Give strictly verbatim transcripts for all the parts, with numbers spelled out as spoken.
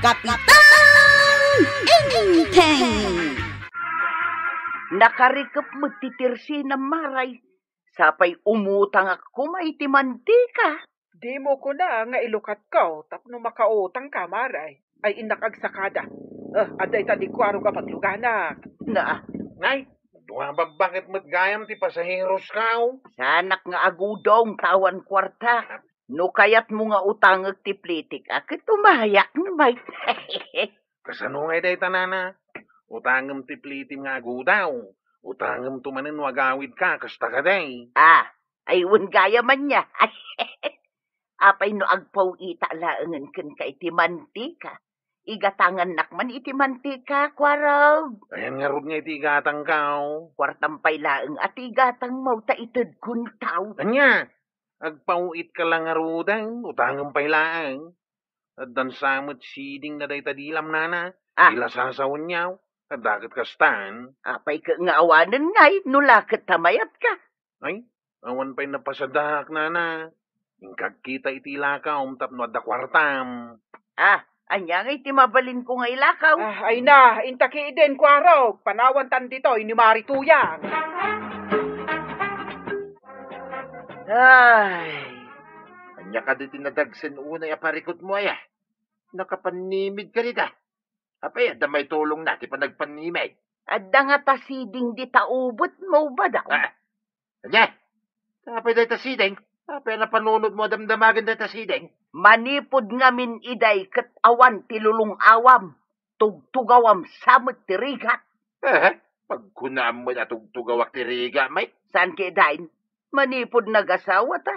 Kapitan Enteng! Nakarikep met ti tirsinam, Maray. Sapay umutangak koma iti mantika. Dimo kuna nga ilukatko tapno makautangka, Maray. Ay, innak agsakada. Eh, adda ita di kuarog a pagluganak. Na. Nay, duwa babbaket met gayam ti pasaheros kao. Saanak nga agudong ta awan kuarta. No kayatmo nga utangek ti plitik, a ket umayak ni Mike. Kasano ngay dayta, nana? Utangem ti plitim nga agudaw. Utangemto manen no agawidka, kasta kadi. Ah, ay, wen gayam ania. Apay no agpaw-ita laengen kenka iti mantika? Igatangannak man iti mantika, kuarog. Ayan ngarud nga iti igatangko. Kuartam pay laeng a ti igatangmo ta itedkon taw. Ania? Agpaw-itka la ngaruden, utangem pay laeng. Addan sa met siding na dayta dilam, nana. Ah. Ti la sasawenyo. Adda ket kastan. Apay ket nga awanen ngay, no la ket ta mayatka. Ay, awan pay napasadaak, nana. Inkagkita iti ilakawm tapno adda kuartam. Ah, ania ngay ti mabalinko nga ilakaw? Ah, ay na, inta kiden, kuarog. Panawantan ditoy ni Mari Tuyang. Ay, ania kadi ti nadagsen unay a parikutmo, aya? Nakapannimid ka dita. Apay, adda maitulongna ti panagpannimid? Adda ngata siding dita ubetmo, badaw. Ah, ania? Apay dayta siding? Apay a napanunotmo a damdamagen dayta siding? Manipud ngamin idiay ket awan ti lulong-awam, tugtugawam sa met ti rigat. Eh, pagkunaam met a tugtugawak ti rigat, may? Saan kadi? Manipud nagasawata,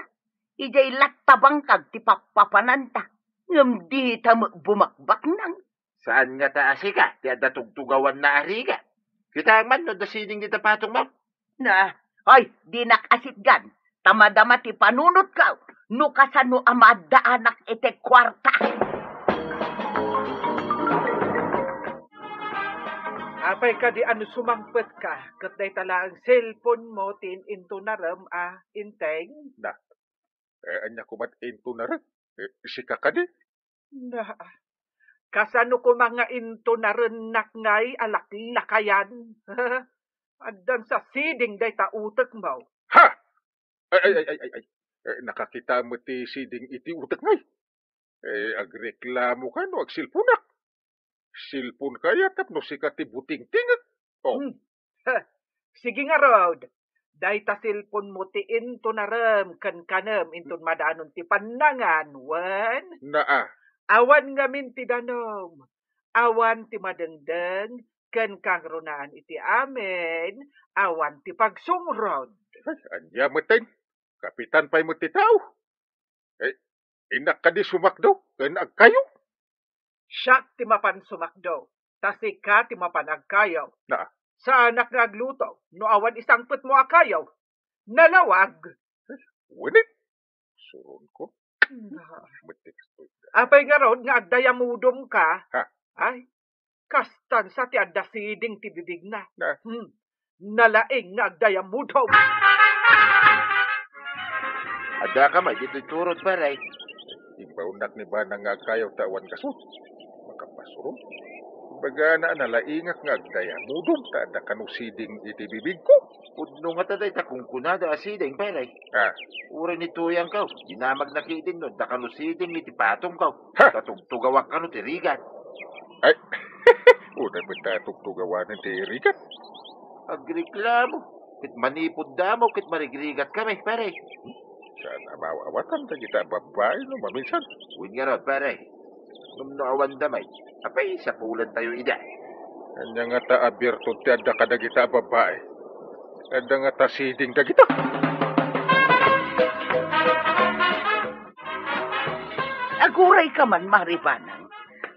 idiay latta bangkag ti pappapananta, ngem dita met bumakbaknang. Saan ngata a sika ti adda tugtugawanna a rigat? Kitaem man no adda siding dita patongmo? Na, hoy, dinak asitgan, ta madama ti panunotko no kasano a maaddaanak iti kuarta. Apay kadi a no sumangpetka, ket dayta laeng cellphone-mo ti in-intunarem a, Enteng? Na, eh, ania koma ti intunarem? Eh, sika kadi? Na, kasano koma nga intunarennak ngay a laklakayan? Addan sa siding dayta utekmo. Ha! Ay, ay, ay, ay, ay, ay. Eh, nakakita met ti siding iti utek ngay. Eh, agreklamo ka no agsilponak. Silpon kaya tapno sika ti butingtingek. Oh. Hmm. Ha. Sige ngarud. Dayta silpon mo ti intunarem ken kanem inton madanon ti pannangan, wen? Naa. Awan ngamin ti danum. Awan ti madengdeng, ken kangrunaan iti amin, awan ti pagsungrod. Ay, ania metten? Kapitan pay met ti tao. Eh, innak kadi sumakdo ken agkayo? Siak ti mapan sumakdo, ta sika ti mapan agkayo. Na. Saanak nga agluto no awan isangpetmo a kayo. Nalawag. Wenno, suronko. Na. Metti kastoy. Apay ngarud nga agdayamudom ka? Ha? Ay, kastan sa ti adda siding ti bibigna. Na. Hmm. Nalaing nga agdayamudom. Adda ka may ditoy turod, pare. Imbaonnak ni Banang nga agkayo ta awan kasu. Makapasurong. Bagana a nalaingak nga agdayamudom ta adda kano siding iti bibigko. Pudno nga ta dayta kunkunada a siding, pare. Ah. Uray ni Tuyangko, dinamagna ketdin no adda kano siding iti patongko. Ha? Tatugtugawak kano ti rigat. Ay, unay met ta tugtugawanen ti rigat. Agreklamo. Ket manipud damo, ket marigrigat kami, pare. Saan a maawatan dagita a babbai no maminsan? Wen ngarud, pare. Ngem no awan damay, apay sapulan tayo ida? Ania ngata a birtud ti adda kadagita a babbai? Adda ngata siding dagita? Aguray ka man, Mari Banang.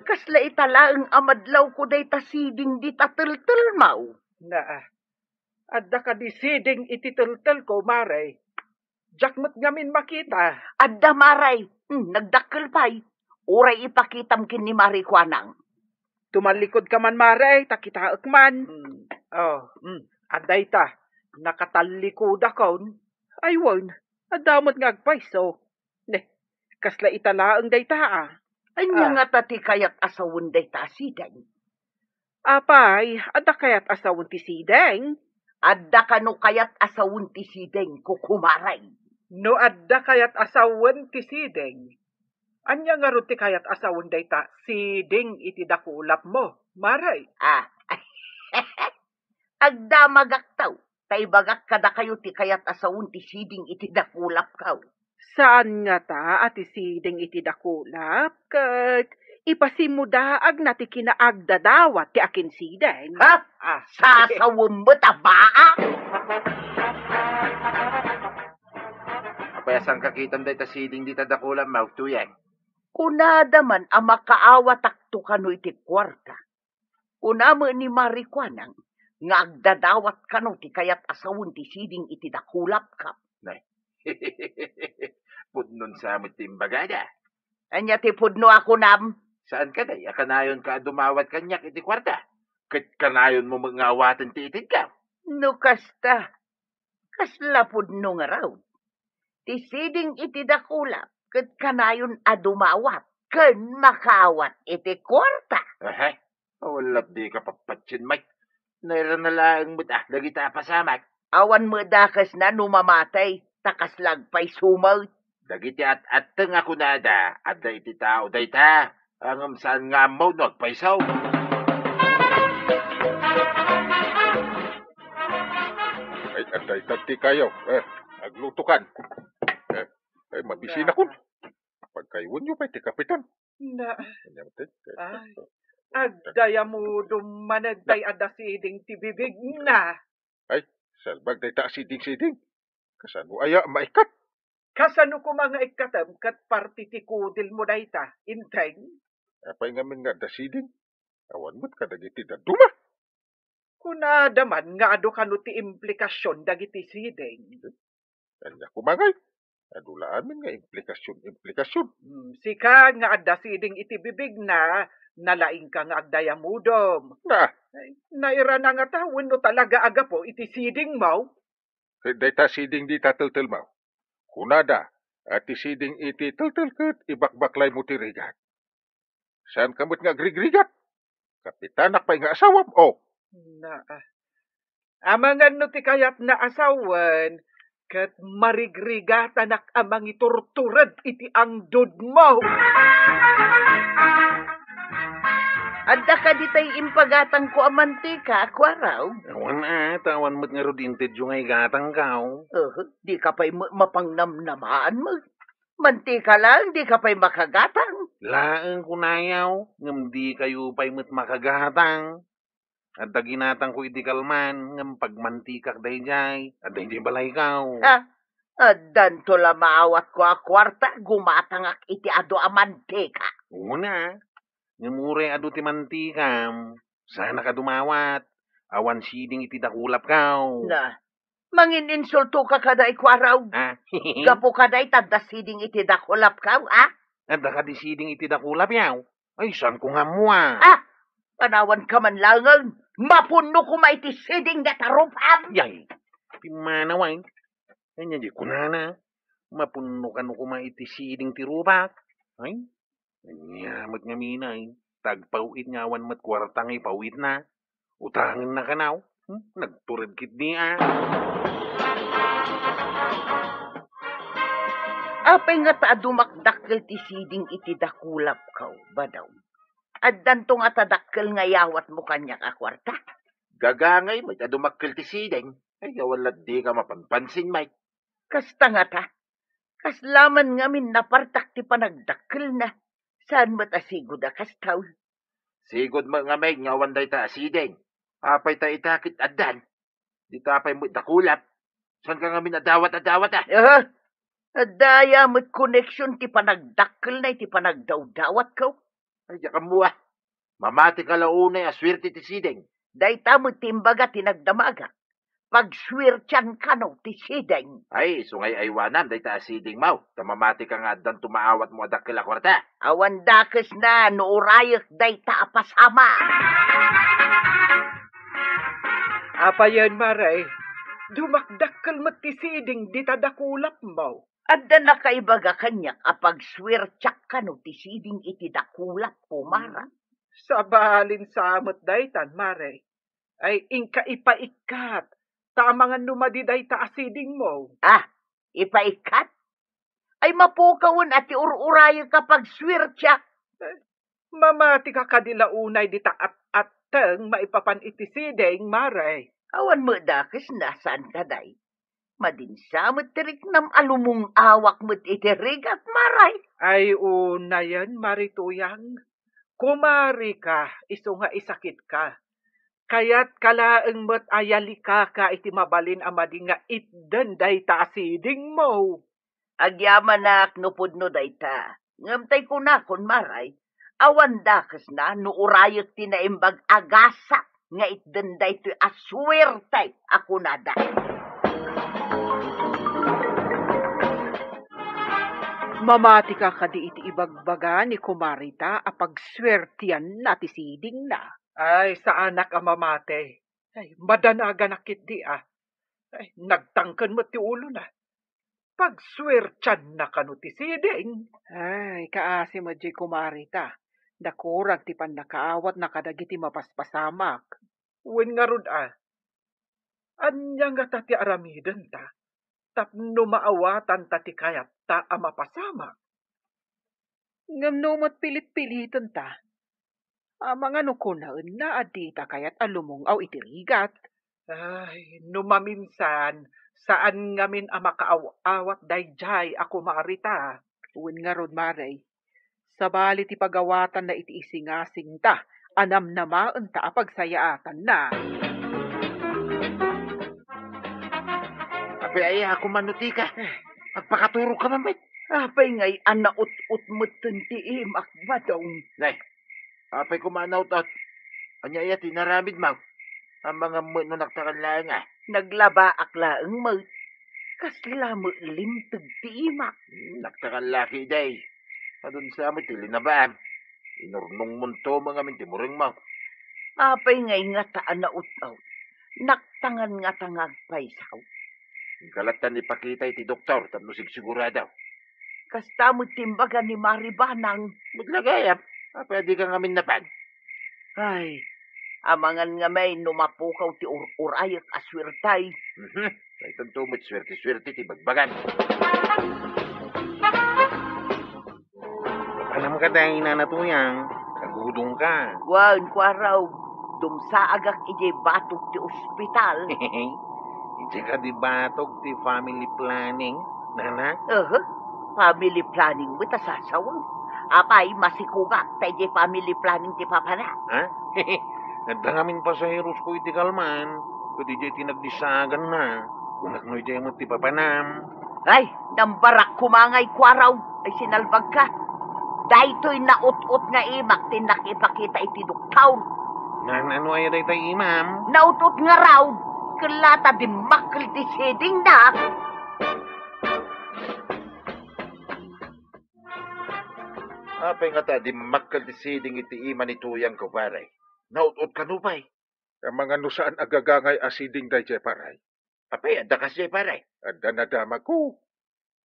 Kasla ita laeng a madlawko dayta siding dita teltelmaw. Naa. Adda kadi siding iti teltelko, Mare? Diak met ngamin makita. Adda, Mare. Hmm, nagdakkel pay. Uray ipakitam ken ni Mari Kuanang. Tumallikod ka man, Mare, ta kitaek man. Hmm. Oh, hmm. Adda ita. Nakatallikodak. Ay, wen. Adda met nga agpayso. Ne, kasla ita laeng dayta, a. Ania Ah. ngata ti kayat a sawen dayta a siding? Apay, adda kayat a sawen ti siding? Adda kano kayat a sawen ti siding, kukumare? No adda kayat a sawen ti siding, ania ngarud ti kayat a sawen dayta siding iti dakulapmo, mare? Ah. Agdamagakto, ta ibagak kadakayo ti kayat a sawen ti siding iti dakulapko. Saan ngata a ti siding iti dakulap, ket ipasimmudaagna ti kinaagdadawat ti akinsiding. Ha? Ah. Sasawen met a baak? Apay, a saan kakitam dayta siding dita dakulapmo, Tuyeng? Kunada man a makaawatakto kano iti kuarta. Kuna met ni Mari Kuanang nga agdadawat kano ti kayat a sawen ti siding iti dakulapko. Nay. Pudnon sa met ti imbagada. Ania ti pudno a kunam? Saan kadi a kanayonka a dumawat kaniak iti kuarta? Ket kanayonmo met nga awaten ti itedko. No kasta, kasla pudno ngarud? Ti siding iti dakulap ket kanayon a dumawat ken makaawat iti kuarta. Aha. Awan lat dika pappatien, Mike. Nairana laeng met a dagita a pasamak. Awan met dakesna no mamatay, ta kasla agpayso met. Dagiti at-atteng a kunada, adda iti tao dayta, ngem saan nga ammo no agpayso. Ay, adda itad ti kayo. Eh, aglutokan. Eh, ay, mabisinakon. Pagkaywanyo pay ti kapitan. Na, Kanyam ti, ay, agdayamudom manen tay adda siding ti bibigna. Ay, salbag dayta a siding-siding. Kasano aya maikkat? Kasano koma nga ikkatem ket parti ti kudilmo dayta, Inteng? Apay ngamin nga adda siding? Awan met kadagiti dadduma. Kunada man nga adu kano ti implikasion dagiti siding. Ania koma ngay? Adu la amin nga implikasion, implikasion. Hmm, sika nga adda siding iti bibigna, nalaingka nga agdayamudom. Na. Ay, nairana ngata wenno talaga a gapu iti sidingmo? Ket dayta siding dita teltelmo. Kunada, a ti siding iti teltel ket ibakbaklaymo ti rigat. Saanka met nga agrigrigat? Kapitanak pay nga asawam, o. Na, ah. Amangan no ti kayatna a sawen, ket marigrigatanak a mangiturtured iti angdudmo. Adda kadi tay impagatangko a mantika, Kuaraw? Awan a, ta awan met ngarud intedyo nga igatangko. Uh, di ka pay ma-, mapangnamnamaan mo. Mantika laeng, di ka pay makagatang. Laeng kunayo, ngem di kayo pay met makagatang. Adda ginatangko iti kalman, ngem pagmantikak daydiay, adda idiay balayko. Ah, addanto la maawatko a kuarta, gumatangak iti adu a mantika. Una, ngem uray adu ti mantikam, saanak a dumawat, awan siding iti dakulapko. Na, mangin-insultoka kada ikuaraw. Ah. Gapu kada ita adda siding iti dakulapko, ah? Adda kadi siding iti dakulapyo? Ay, saanko nga ammo, ah. Ah! Panawanka man laengen, mapunno koma iti siding dayta rupam. Yay, pimmanaw, ay. Ania di kunana, mapunno kano koma iti siding ti rupak. Ay, ania met ngamin, ay. Ta agpaw-it nga awan met kuarta nga ipaw-itna. Utangenna kano? Hmm? Nagtured ketdi, ah. Apay ngata a dumakdakkel ti siding iti dakulapko, Badong? Addanto ngata dakkel nga iyawatmo kaniak a kuarta? Gagangay met a dumakkel ti siding. Ay, awan lat dika mapanpansin, Mike. Kasta ngata, kasla man ngamin napartak ti panagdakkelna. Saan met a sigud a kasta? Sigud met ngamin nga awan dayta a siding. Apay ta ita ket addan? Dita pay met dakulap. Saanka ngamin a dawat a dawat, ah? Aha. Adda aya met koneksion ti panagdakkelna iti panagdawdawatko? Ay, diak ammo, ah. Mamatika la unay a suerte ti siding. Dayta met ti imbaga ti nagdamagak. Pagsuertian kano ti siding. Ay, isu nga ay-aywanam dayta a sidingmo, ta mamatika nga addanto maawatmo a dakkel a kuarta. Awan dakesna no urayek dayta a pasamak. Apayen, Mare, dumakdakkel met ti siding dita dakulapmo. Adda nakaibaga kaniak a pagsuertiak kano ti siding iti dakulak, kumara. Sabalin sa met daytan, Mare. Ay, inka ipaikkat, ta amangan no madi dayta a sidingmo. Ah, ipaikkat? Ay, mapukawen a ti ur-urayek a pagsuertiak. Mamatika kadi la unay dita at-atteng maipapan iti siding, Mare? Awan met dakesna, saan kadi? Madin sa met ti riknam a lumung-awak met iti rigat, Mare. Ay, unayen, Mare Tuyang. Kumarika, isu nga isakitka. Kayatka laeng met a yalikaka iti mabalin a madi nga itden dayta a sidingmo. Agyamanak no pudno dayta. Ngem tay kunakon, Mare, awan dakesna no urayek ti naimbag a gasak nga itden daytoy a suerte a kunada. Mamatika kadi iti ibagbaga ni kumarita a pagsuertianna ti sidingna? Ay, saanak a mamati. Ay, madanaganak ketdi a. Ay, nagtangken met ti ulona. Pagsuertianna kano ti siding. Ay, kaasi met diay kumarita. Nakurang ti pannakaawatna kadagiti mapaspasamak. Wen ngarud a, ania ngata ti aramidenta tapno maawatanta ti kayatta a mapasamak? Ngem no met pilit-pilitenta, amangan no kunaenna a dita kayat a lumung-aw iti rigat. Ay, no maminsan, saan ngamin a makaaw-awat daydiay a kumarita. Wen ngarud, Mare, sabali ti pagawatanna iti isingasingta a namnamaenta a pagsayaatanna. Apay aya a kumano tika? Agpakaturogka man met. Apay ngay a naut-ot metten ti imak, Badong? Nay, apay koma a naut-ot? Ania aya ti inaramidmo? Amangan met no naktakan laeng a. Naglabaak laeng met. Kasla met linteg ti imak. Hmm, naktakan la ketdi. Adun sa met ti linabaam. Inurnongmonto met ngamin ti murengmo. Apay ngay ngata a naut-ot? Naktangan ngata nga agpayso? Inka lattan ipakita iti doktor tapno sigsigurado. Kasta met ti imbaga ni Mari Banang. Met la gayam, apay a dika ngamin napan? Ay, amangan ngamin no mapukaw ti ur-urayek a suertay. Mhm. Daytanto met suerte-suerte ti bagbagan. Alam ka, tay, Nana Tuyang, agudong ka. Wen, Kuaraw, dumsaagak idiay batog ti ospital. Idiay kadi batog ti family planning, Nana? Aha, family planning met a sasawem. Apay, masikogak ta idiay family planning ti papana. Ha? Adda ngamin pasaherosko iti kalman, ket idiay ti nagdisaaganna. Kunak no idiay met ti papanam. Ay, nambarak koma ngay, Kuaraw, ay sinalbagka. Daytoy naut-ot nga imak ti nakipakita iti doktor. Ngan, ano aya dayta imam? Naut-ot ngarud, ket la ta dimmakkel ti sidingna. Apay ngata dimmakkel ti siding iti ima ni Tuyang, kumpare? Naut-ot kano pay? Amangan no saan a gagangay a siding daydiay, pare. Apay, adda kasdiay, pare? Adda nadamagko.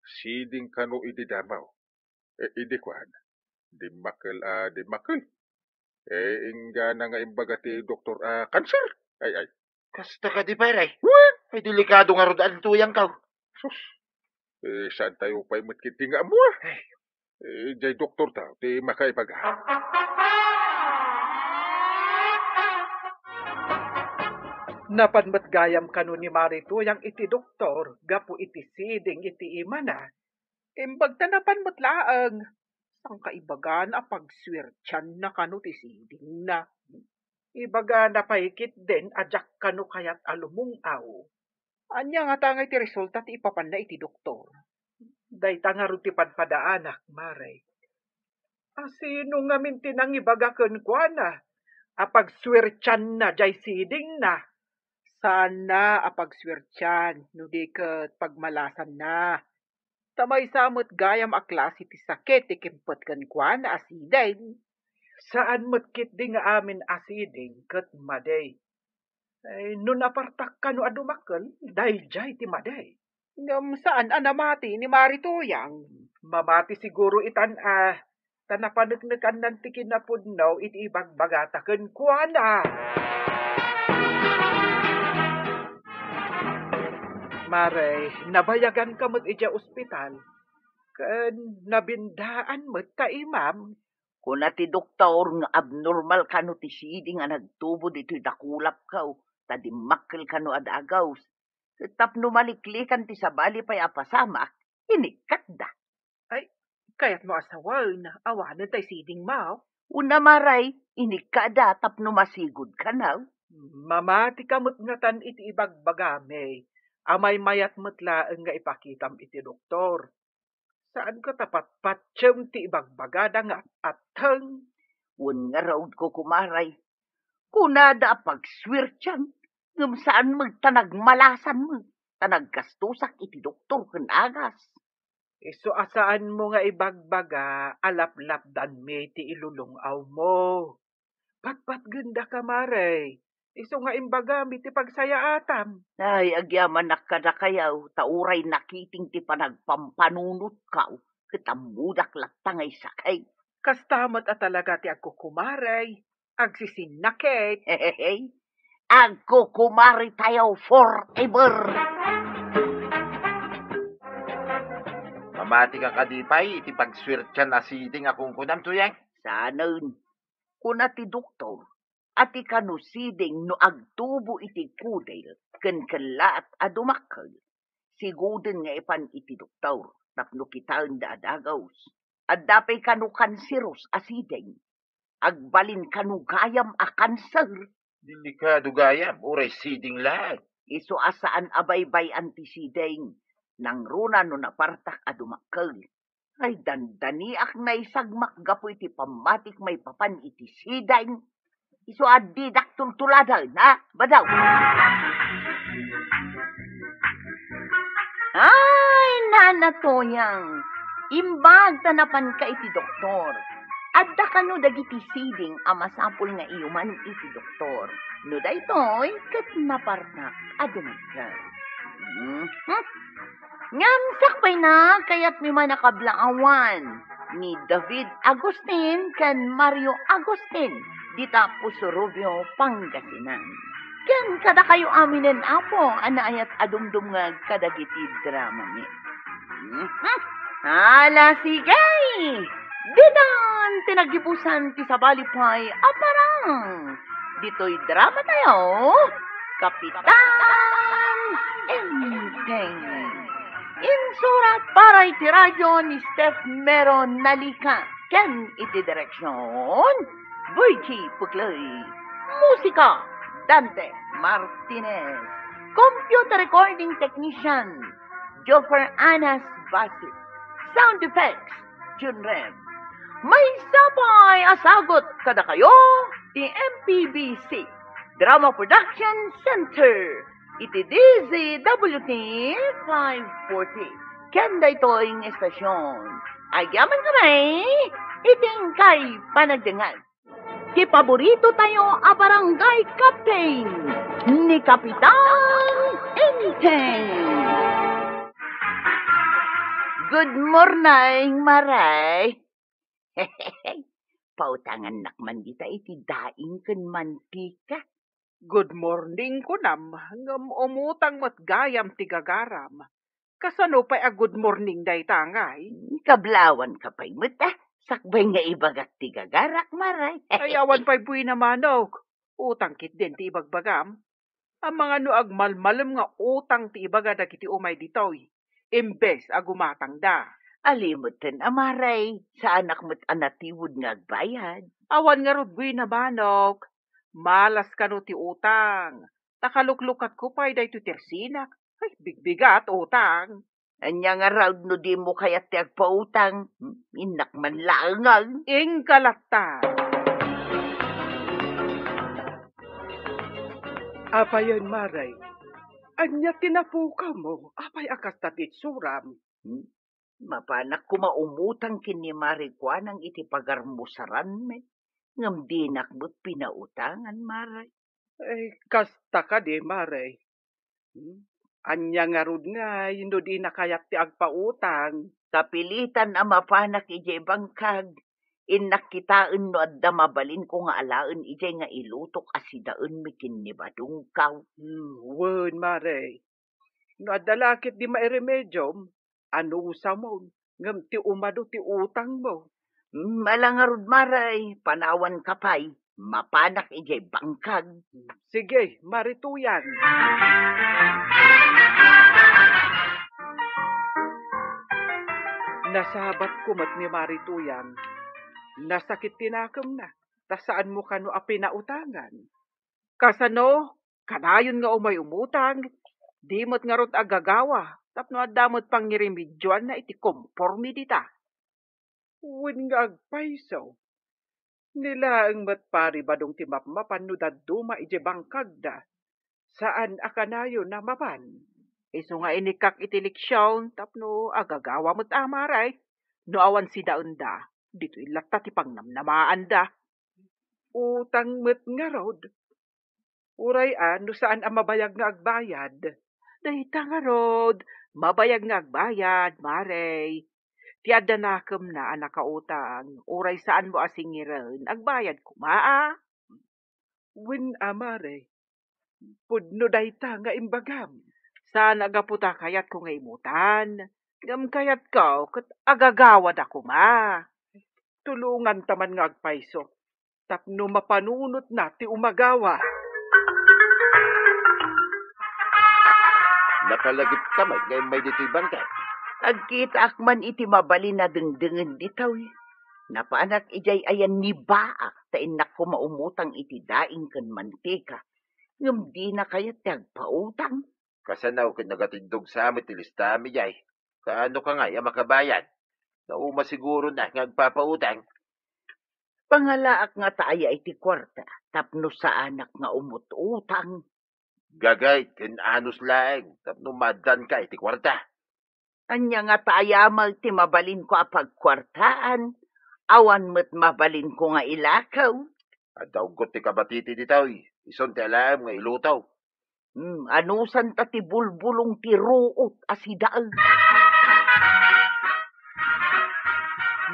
Siding kano idi damaw. E, idi kuan, dimmakkel a dimmakkel. E, inggana nga imbaga ti doktor a kanser. Ay, ay. Kasta kadi, pare? Wen? Ay, delikado ngarud a Tuyangko. Sus. E, saantayo pay met ketdi nga ammo, a? Ay. E, diay doktortayo ti makaibaga. Napan met gayam kano ni Mari Tuyang iti doktor gapu iti siding iti imana. Imbag ta napan met laeng. Saan kaibagan a pagsuertianna kano ti sidingna? Ibagana pay ketdin a diak kano kayat a lumung-aw. Ania ngata ngay ti resulta ti ipapanna iti doktor? Dayta ngarud ti padpadaanak, Mare. A sino ngamin ti nangibaga kenkuana a pagsuertianna diay sidingna? Saanna a pagsuertian no di ket pagmalasanna. Ta maysa met gayam a klase ti sakit ti kimpet kenkuana a siding. Saan met ketdi nga amin a siding ket madi. Ay, no napartak kano a dumakkel, daydiay ti madi. Ngem saan a namati ni Mari Tuyang. Mamati siguro itan a, ta napaneknekannan ti kinapudno iti ibagbagata kenkuana. Mare, nabayaganka met idiay ospital, ken nabindaan met ta imam. Kuna ti doktor nga abnormal kano ti siding a nagtubo ditoy dakulapko, ta dimmakkel kano a dagaws. Ket tapno maliklikan ti sabali pay a pasamak, inikkatda. Ay, kayatmo a sawen, awanen tay sidingmo? Una, Mare, inikkatda tapno masigud kano. Mamatika met ngatan iti ibagbagami, a maymayat met laeng nga ipakitam iti doktor. Saanka ta patpatiem ti ibagbagada nga at-atteng? Wen ngarud, Kukumare, kunada a pagsuertian, ngem saan met ta nagmalasan met, ta naggastosak iti doktor ken agas. Isu a saanmo nga ibagbaga a laplapdanmi ti ilulung-awmo. Patpatgendaka, Mare. Isu nga imbagami ti pagsayaatam. Ay, agyamanak kadakayo, ta uray nakiting ti panagpampanunotko, ket ammodak latta nga isakit. Kasta met a talaga ti agkukumare, agsisinnakit. Agkukumaretayo forever. Mamatika kadi pay iti pagsuertian a siding a kunkunam, Tuyang? Saanen. Kuna ti doktor, a ti kano siding no agtubo iti kudil ken kellaat a dumakkel, siguden nga ipan iti doktor tapno kitaenda a dagaws. Adda pay kano kanseros a siding. Agbalin kano gayam a kanser. Delikado gayam, uray siding laeng. Isu a saan a baybay-an ti siding, nangruna no napartak a dumakkel. Ay, dandaniak naisagmak gapu iti pammatik maipapan iti siding. Isu a didak tultuladen, ha? Badaw. Ay, Nana Tuyang, imbag ta napanka iti doktor. Adda kano dagiti siding a masapul nga iyuman iti doktor. No daytoy, ket napartak a dumakkel. Mhm. Ngem sakbayna, kayatmi man a kablaawan ni David Agustin ken Mario Agustin dita Puso Rubio, Pangasinan. Ken kadakayo aminen, Apo, a naayat a dumdumngeg kadagiti dramami. Mhm. Ala, sige! Ditan ti naggibusan ti sabali pay a parang. Ditoy drama tayo, Kapitan Enteng. Insurat para iti radio ni Steph Mero Nalica ken iti direksyon, Virgie Puclay. Musika, Dante Martinez. Computer recording technician, Joffer Anas Basit. Sound effects, Jun Rem. Maysa pay a sagut kadakayo ti M P B C Drama Production Center iti D Z W T five forty. Ken daytoy nga estasyon, agyamankami iti inkay panagdengngeg. Ti paborito tayo a barangay captain, ni Kapitan Enteng. Good morning, Mare. Pautangannak man dita iti daing ken mantika. Good morning, kunam, ngem umutang met gayam ti gagaram. Kasano pay a good morning dayta ngay? Hmm, kablaawanka pay met, a. Sakbay nga ibagak ti gagarak, Mare. Ay, awan pay buina manok. Utang ketdin ti ibagbagam. Amangan no agmalmalem nga utang ti ibaga dagiti umay ditoy, imbes a gumatangda. Alimeten a, Mare, saanak met a natiwod nga agbayad. Awan ngarud buina manok. Malas kano ti utang. Ta kaluklukatko pay daytoy ti ersinak. Ay, bigbigat, utang. Ania ngarud no dimo kayat ti agpautang? Innak man laengen. Inka latta. Apayen, Mare? Ania ti napukawmo? Apay a kasta ti itsuram? Hmm? Mapanak koma umutang ken ni Mare Kuanang iti pagarmusaranmi, ngem dinak met pinautangan, Mare. Eh, kasta kadi, Mare? Hmm? Ania ngarud ngay no dina kayat ti agpautang? Kapilitan a mapanak idiay bangkag. Innak kitaen no adda mabalinko nga alaen idiay nga ilutok a sidaenmi ken ni badongkaw. Hmm, wen, Mare. No adda la ket di mairemediom, anusamon, ngem ti umadu ti utangmo. Hmm, ala ngarud, Mare, panawanka pay. Mapanak idiay bangkag. Sige, Mare Tuyang. Nasabatko met ni Mare Tuyang. Nasakit ti nakemna, ta saanmo kano a pinautangan. Kasano? Kanayon nga umay umutang, di met ngarud agagawa tapno adda met pangirimedioanna iti komporme dita. Wen nga agpayso. Ni laeng met Pari Badong ti mapmapan no dadduma idiay bangkagda. Saan a kanayon a mapan. Isu nga inikkak iti leksion tapno agagawa met a, Mare. No awan sidaenda, ditoy latta ti pangnamnamaanda. Utang met ngarud. Uray a no saan a mabayag nga agbayad. Dayta ngarud, mabayag nga agbayad, Mare. Ti adda nakemna a nakautang, uray saanmo a singiren, agbayad koma a. Wen a, Mare, pudno dayta nga imbagam. Saan a gapu ta kayatko nga imutan, ngem kayatko ket agagawada koma. Tulonganta man nga agpayso tapno mapanunotna ti umagawa. Napalagipka met nga immay ditoy bangkag. Agkitaak man iti mabalin a dengdengen ditoy. Napanak idiay ayan ni Baak ta innak koma umutang iti daing ken mantika. Ngem dina kayat ti agpautang. Kasano ket nagatindog sa met ti listami diay? Kaano ka ngay a makabayad? Nauma sigurona nga agpapautang. Pangalaak nga ta aya iti kuarta tapno saanak nga umut-utang. Gagayt ken anus laeng tapno maaddanka iti kuarta. Ania nga ta aya met ti mabalinko a pagkuartaan? Awan met mabalinko nga ilakaw. Adda uggot ti kabatiti ditoy, isun ti alaem nga iluto. Hmm, anusanta ti bulbulong ti ruot a sidaen.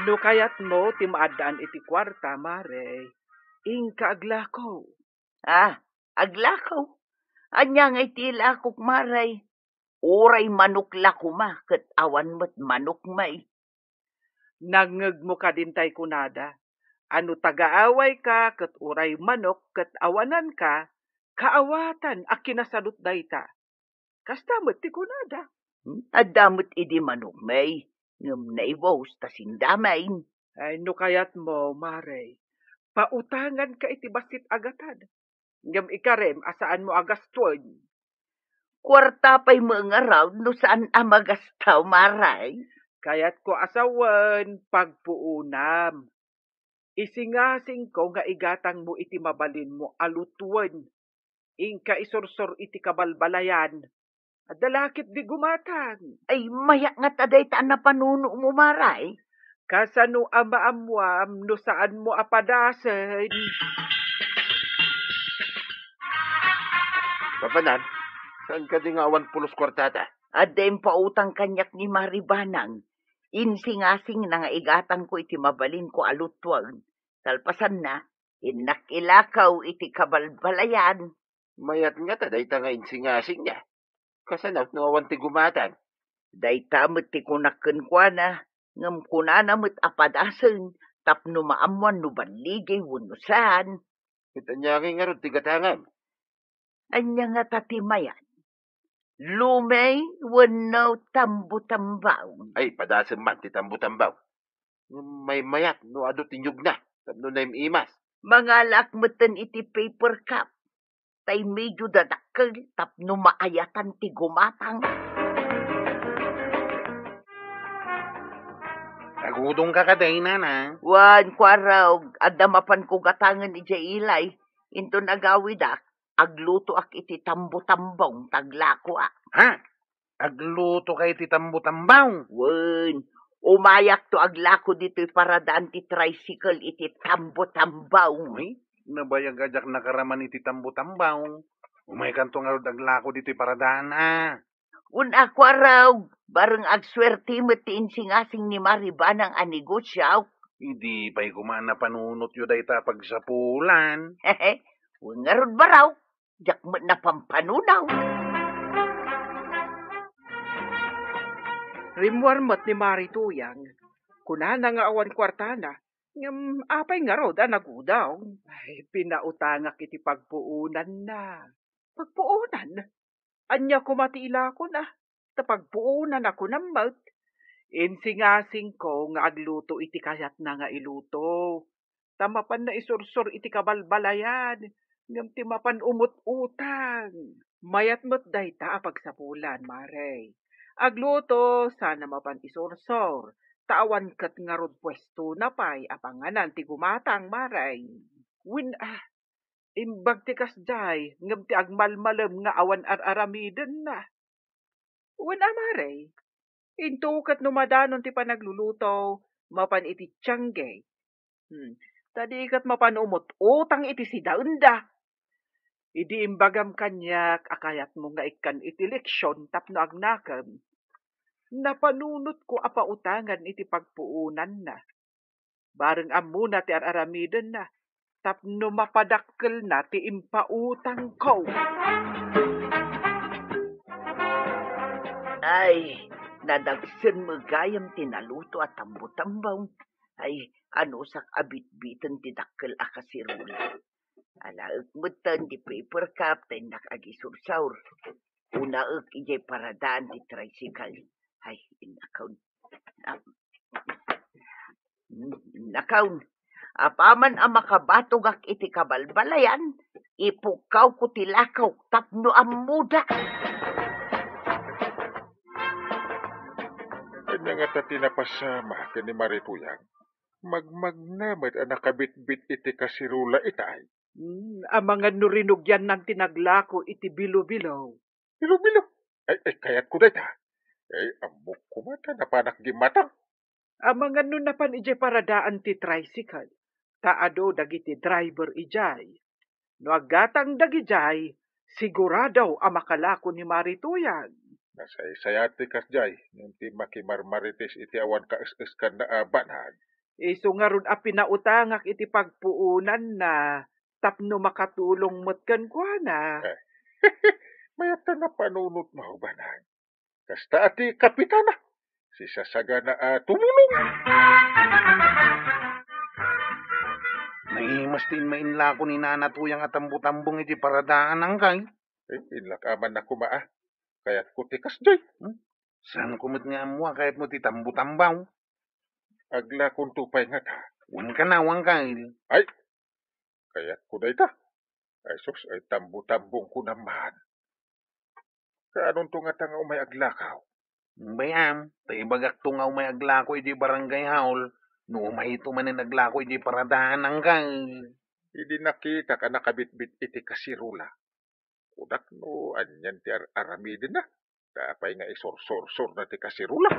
No kayatmo ti maaddaan iti kuarta, Mare, inka aglako. Ah, aglako? Ania ngay ti ilakok, Mare? Uray manok la koma ket awan met manok, Mare. Nangngegmo kadi tay kunada a no tagaawayka ket uray manok ket awananka, kaawatan a kinasalot dayta. Kasta met ti kunada. Hmm? Adda met idi manok, Mare, ngem naibus ta sindamaen. Ay, no kayatmo, Mare, pautanganka iti bassit a gatad. Ngem ikarem a saanmo a gastoen. Kuarta pay met ngarud no saan a magasto, Mare. Kayatko a sawen, pagpuonam. Isingasingko nga igatangmo iti mabalinmo a lutoen. Inka isursor iti kabalbalayan. Adda la ket di gumatang. Ay, mayat nga ta dayta a napanunomo, Mare. Kasano a maammuam no saanmo a padasen? Papanan, saan kadi nga awan pulos kuartata? Adda impautang kaniak ni Mare Banang. Insingasingna nga igatangko iti mabalinko a lutoen. Kalpasanna, innak ilakaw iti kabalbalayan. Mayat nga ta dayta nga insingasingna. Kasano no awan ti gumatang? Dayta met ti kunak kenkuana, ngem kunana met a padasen tapno maammuan no balligi wenno saan. Ket ania ngay ngarud ti gatangam? Ania ngata ti mayat? Lumey wenno tambutambaw? Ay, padasem man ti tambutambaw. Ngem maymayat no adu ti niugna tapno naim-imas. Mangalaak metten iti paper cup, tay medio dadakkel tapno maayatan ti gumatang. Agudongka kadi, nana? Wen, kuarog, adda mapanko gatangen idiay ilay. Inton agawidak, aglutoak iti tambutambaw ta aglakoak. Ha? Aglutoka iti tambutambaw? Wen, umayakto aglako ditoy paradaan ti tricycle iti tambutambaw. Uy, nabayag a diak nakaraman iti tambutambaw. Umaykanto ngarud aglako ditoy paradaan, a. Wen a, Kuarog, bareng agsuerte met ti insingasing ni Mari Banang a negosio. Idi pay koma napanunotyo dayta a pagsapulan. Wen ngarud, Barok, diak met napampanunaw. Rimmuar met ni Mari Tuyang. Kunana nga awan kuartana, ngem apay ngarud a nagudaw? Ay, pinautangak iti pagpuonanna. Pagpuonan? Ania koma ti ilakona? Ta pagpuonan a kunam met. Insingasingko nga agluto iti kayatna nga iluto. Ta mapanna isursor iti kabalbalayan, ngem ti mapan umut-utang. Mayat met dayta a pagsapulan, Mare. Agluto, saan a mapan isursor, ta awan ket ngarud puestona pay a panganan ti gumatang, Mare. Wen, ah, imbag ti kasdiay, ngem ti agmalmalem nga awan ar-aramidenna. Wen a, Mare, into ket no madanon ti panagluluto, mapan iti tiangge. Hmm. Ta di ket mapan umut-utang iti sidaenda. Idi imbagam kaniak a kayatmo nga ikkan iti leksion tapno agnakem, napanunotko a pautangan iti pagpuonanna. Bareng ammona ti ar-aramidenna tapno mapadakkelna ti impautangko. Ay, nadagsen met gayam ti naluto a tambo-tambong. Ay, anusak a bitbiten ti dakkel a kasirula. Alaek metten ti paper cup ta innak agisursor. Unaek idiay paradaan ti tricycle. Ay, innakaw. Nakaw, apaman a makabatogak iti kabalbalayan, ipukkawko ti lakaw tapno ammoda. Ania ngata ti napasama ken ni Mari Tuyang? Magmagna met a nakabitbit iti kasirula itay. Hmm, amangan no rinugiannan ti naglako iti bilo-bilo. Bilo-bilo? Ay, ay, kayatko dayta. Ay, ammok koma ta napanak gimmatang. Amangan no napan idiay paradaan ti tricycle, ta ado dagiti driver idiay. No aggatang dagidiay, sigurado a makalako ni Mari Tuyang. Nasaysayat ti kasdiay, ngem ti makimarmarites iti awan kaes-eskanna a banag. Isu ngarud a pinautangak iti pagpuonanna tapno makatulong met kenkuana. Eh, mayat ta napanunotmo, banag. Kasta a ti kapitana, sisasagana a tumulong. Naimas ti immainlako ni Nana Tuyang a tambo-tambong iti paradaan, angkay. Eh, inlak aman na koma, ah. Kayatko ti kasdiay. Hmm? Saanko met nga ammo a kayatmo ti tambo-tambong? Aglakonto pay ngata. Wen kana, angkay. Ay, kayatko dayta. Ay sus, ay tambo-tambongko naman. Kaanonto ngata nga umay aglakaw? Bay-am, ta ibagakto nga umay aglako iti barangay hall, no umayto manen aglako iti paradaan, angkay. Idi nakitak a nakabitbit iti kasirula, kunak no anian ti ar-aramidenna. Ta apay nga isursursurna ti kasirula?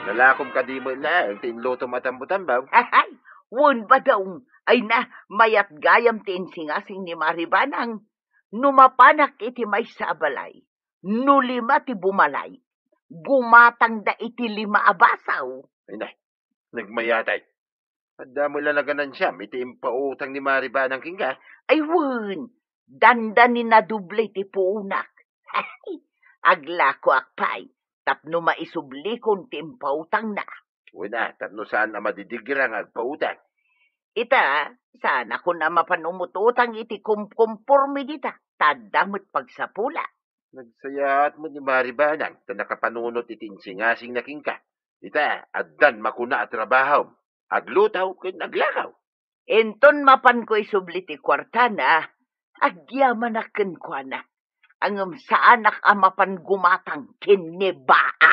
Nalakom kadi met laeng ti inlutom a tambo-tambong? Ahay, wen, badong, ay na, mayat gayam ti insingasing ni Mari Banang. No mapanak iti maysa a balay, no lima ti bumalay, gumatangda iti lima a basaw. Ay na, nagmayatay. Adda met la naganansiam iti impautang ni Mari Banang kenka? Ay wen, dandani nadoble ti puonak. Aglakoak pay tapno maisublikon ti impautangna. Wen a, tapno saan a madidigira nga agpautang. Ita, saanakon a mapan umut-utang iti kumkumporme dita, ta adda met pagsapula. Nagsayaat met ni Mari Banang ta nakapanunot iti insingasingna kenka. Ita, addan makuna a trabahom, agluto ken aglakaw. Inton mapanko isubli ti kuartana, agyamanak kenkuana. Ngem saanak a mapan gumatang ken ni Baa.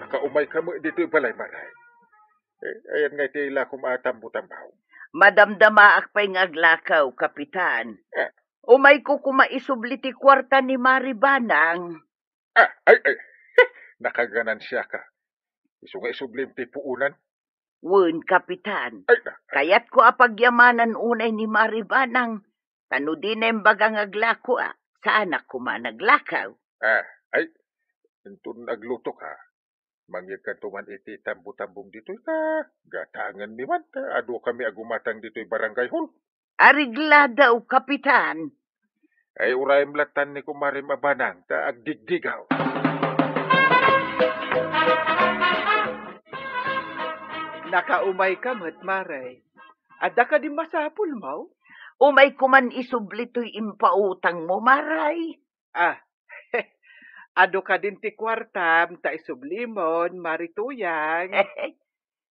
Nakaumayka met ditoy balay, Maray. Eh, ayan nga iti ilakom a tambo-tambong. Madamdamaak pay nga aglakaw, Kapitan. Ah. Umayko koma isubli ti kuarta ni Mari Banang. Ah, ay, ay. Nakaganansiaka. Isu nga isublim ti puonan. Wen, Kapitan. Ay, na, ay. Kayatko a pagyamanan unay ni Mari Banang, ta no dina imbaga nga aglakoak, saanak koma naglakaw. Ah, ay, inton aglutoka, mangyegkanto man iti tambo-tambong ditoy, ta gatangenmi man, ta adu kami a gumatang ditoy barangay hall. Aregladaw, Kapitan. Ay, urayem lattan ni kumarem a Banang ta agdigdigaw. Nakaumay ka met, Mare. Adda kadi masapulmo? Umay ko man isubli toy impautangmo, Mare. Ah, adu kadin ti kuartam ta isublimon, Mari Tuyang.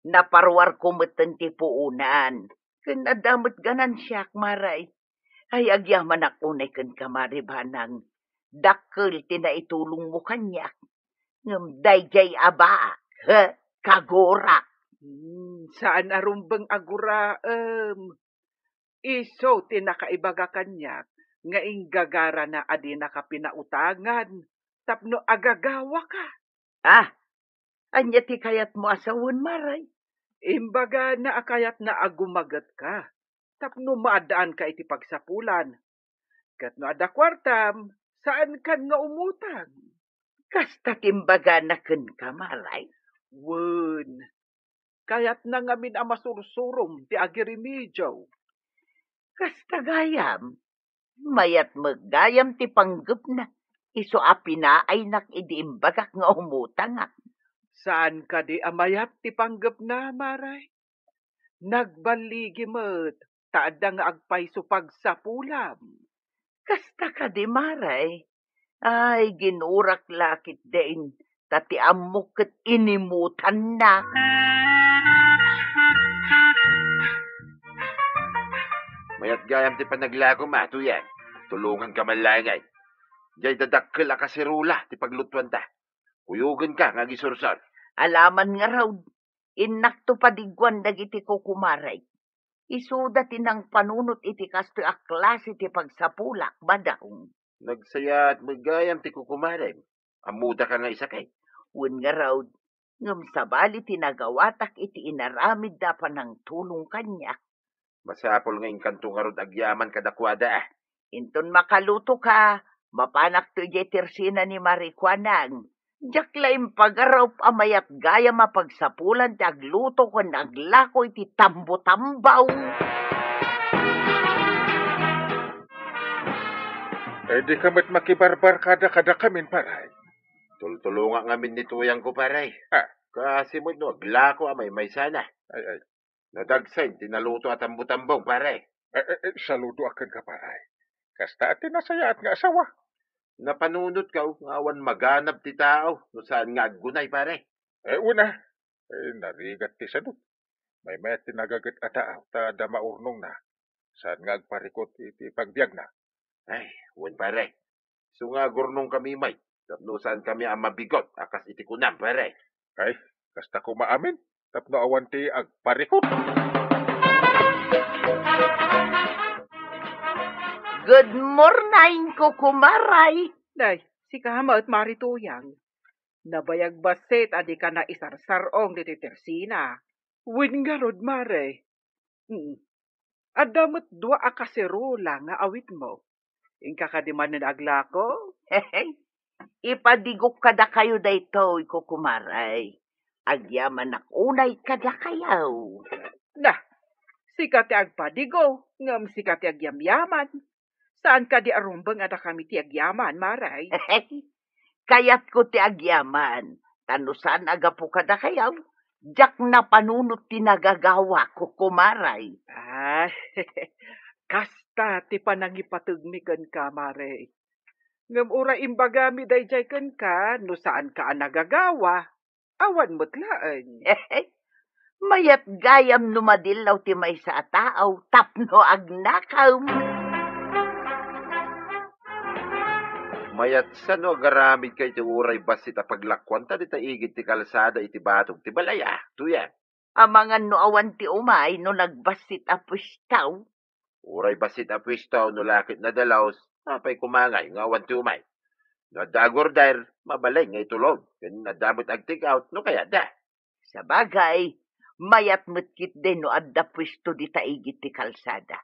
Naparuarko metten ti puonan. Ken adda met ganansiak, Mare. Ay, agyamanak unay kenka, Mari Banang. Dakkel ti naitulongmo kaniak. Ngem daydiay a baak, he, kagurak. Hmm, saan a rumbeng a guraem. Isu ti nakaibaga kaniak nga inggagarana a dinaka pinautangan tapno agagawaka. Ah, ania ti kayatmo a sawen, Mare? Imbagana a kayatna a gumagetka tapno maaddaanka iti pagsapulan. Ket no adda kuartam, saankan nga umutang. Kasta ti imbagana kenka, Mare? Wen, kayatna ngamin a masursurom ti agirimidio. Kasta gayam, mayat met gayam ti panggepna, isu a pinaaynak idi imbagak nga umutangak. Saan kadi a mayat ti panggepna, Mare? Nagballigi met ta adda nga agpayso pagsapulam. Kasta kadi, Mare? Ay, ginurak la ketdin, ta ti ammok ket inimutanna. Mayat gayam ti panaglakom, Tuyang. Tulonganka man laengen. Diay dadakkel a kaserola ti paglutuanta. Kuyogenka nga agisursor. Alaman ngarud, innakto padiguan dagiti kukumarek. Isuda ti nangpanunot iti kastoy a klase ti pagsapulak, Badong. Nagsayaat met gayam ti kukumarem. Ammodaka nga isakit. Wen ngarud, ngem sabali ti nagawatak iti inaramidda a panangtulong kaniak. Masapul nga inkanto ngarud agyaman kadakuada, a. Inton makalutoka, mapanakto idiay tersina ni Mari Kuanang. Diak la impagarup a mayat gayam a pagsapulan ti agluto ken aglako iti tambo-tambaw. Eh, dika met makibarbarkada kadakamin, pare. Tultulongak ngamin ni Tuyangko, pare. Ah. Kaasi met no aglako a maymaysana. Ay, ay. Nadagsen ti naluto a tambo-tambong, pare. Eh, eh, eh, saludoak kenka, pare. Kasta ti nasayaat nga asawa. Napanunotka nga awan maganab ti tao no saan nga aggunay, pare. Eh, una, eh, narigat ti sadut. Maymayat ti nagaget a tao ta adda maurnongna. Saan nga agparikut iti pagbiagna. Ay, wen, pare. Isu nga agurnongkami met, tapno saankami a mabigot a kas iti kunam, pare. Ay, kasta koma amin, tapno awan ti agparikut. Good morning, kukumaray. Nay, sika met, Mari Tuyang. Nabayag bassit a dika naisarsar-ong ditoy tersina. Wen ngarud, Mare. Mm. Adda met dua a kaserola nga awitmo. Inka kadi manen aglako? Ipadigok kadakayo daytoy, kukumaray. Agyamanak unay kadakayo. Na, sika ti agpadigo, ngem sika ti agyamyaman. Saan kadi a rumbeng a dakami ti agyaman, Mare? Kayatko ti agyaman, ta no saan a gapu kadakayo, diak napanunot ti nagagawak, kukumaray. Ah, kasta ti panangipategmi kenka, Mare. Ngem uray imbagami daydiay kenka, no saanka a nagagawa, awan met laeng. Mayat gayam no madillaw ti maysa a tao tapno agnakem. Mayat sa no agaramidka iti uray bassit a paglakuanta dita igid ti kalsada iti batog ti balay, a, Tuyang. Amangan no awan ti umay no nagbassit a puestaw. Uray bassit a puestaw no la ket nadalaus, apay koma ngay nga awan ti umay? No adda agorder, mabalin nga itulod, ken adda met ag-take out no kayatda. Sabagay, Mayat met ketdi no adda puesto dita igid ti kalsada.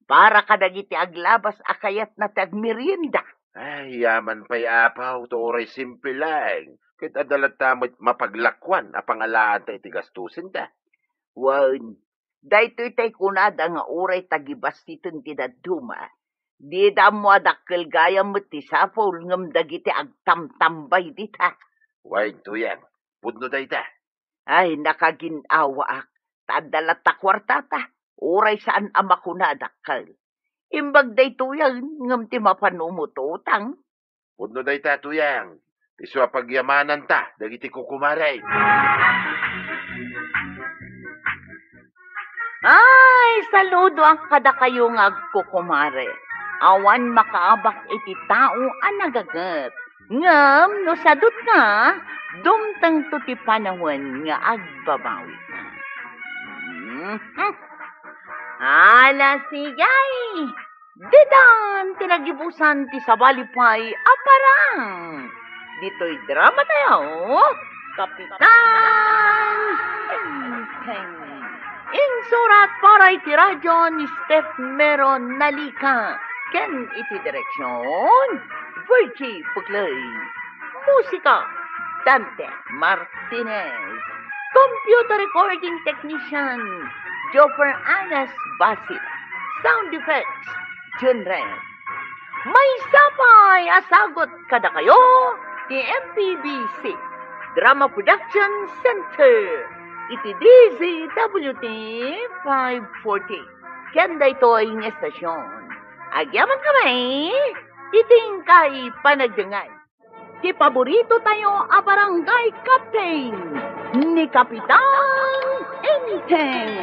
Para kadagiti aglabas a kayatna ti agmerienda. Ay, yaman pay, Apo, ta uray simple laeng. Ket adda latta met mapaglakoan a pangalaanta iti gastusenda. Wen, daytoy tay kunada nga uray tagibassiten ti dadduma. Dida ammo a dakkel gayam met ti sapul ngem dagiti agtamtambay dita. Wen, Tuyang, pudno dayta. Ay, nakagin-awaak, ta adda latta kuartata, uray saan a makuna a dakkel. Imbag daytoyen, ngem ti mapan umututang. Pudno dayta, Tuyang. Isu a pagyamananta dagiti kukumare. Ay, saludoan kadakayo nga agkukumare. Awan makaabak iti tao a nagaget. Ngem no sadutna, dumtengto ti panawen nga agbabawika. Mhm. Ala, sige. Didan ti nagibusan ti sabali pay a parang. Ditoy drama tayo, Kapitan Enteng. Insurat para iti radyo ni Steph Meron Nalika ken iti direksyon, Virgie Puglay. Musika, Dante Martinez. Computer recording technician, Joffer Anas Basil. Sound effects, Jun Ren. Maysa pay a sagut kadakayo ti M P B C Drama Production Center iti D Z W T five forty. Ken daytoy nga estasyon, agyaman kami iti inkay panagdengngeg ti paborito tayo a barangay captain, ni Kapitan Enteng.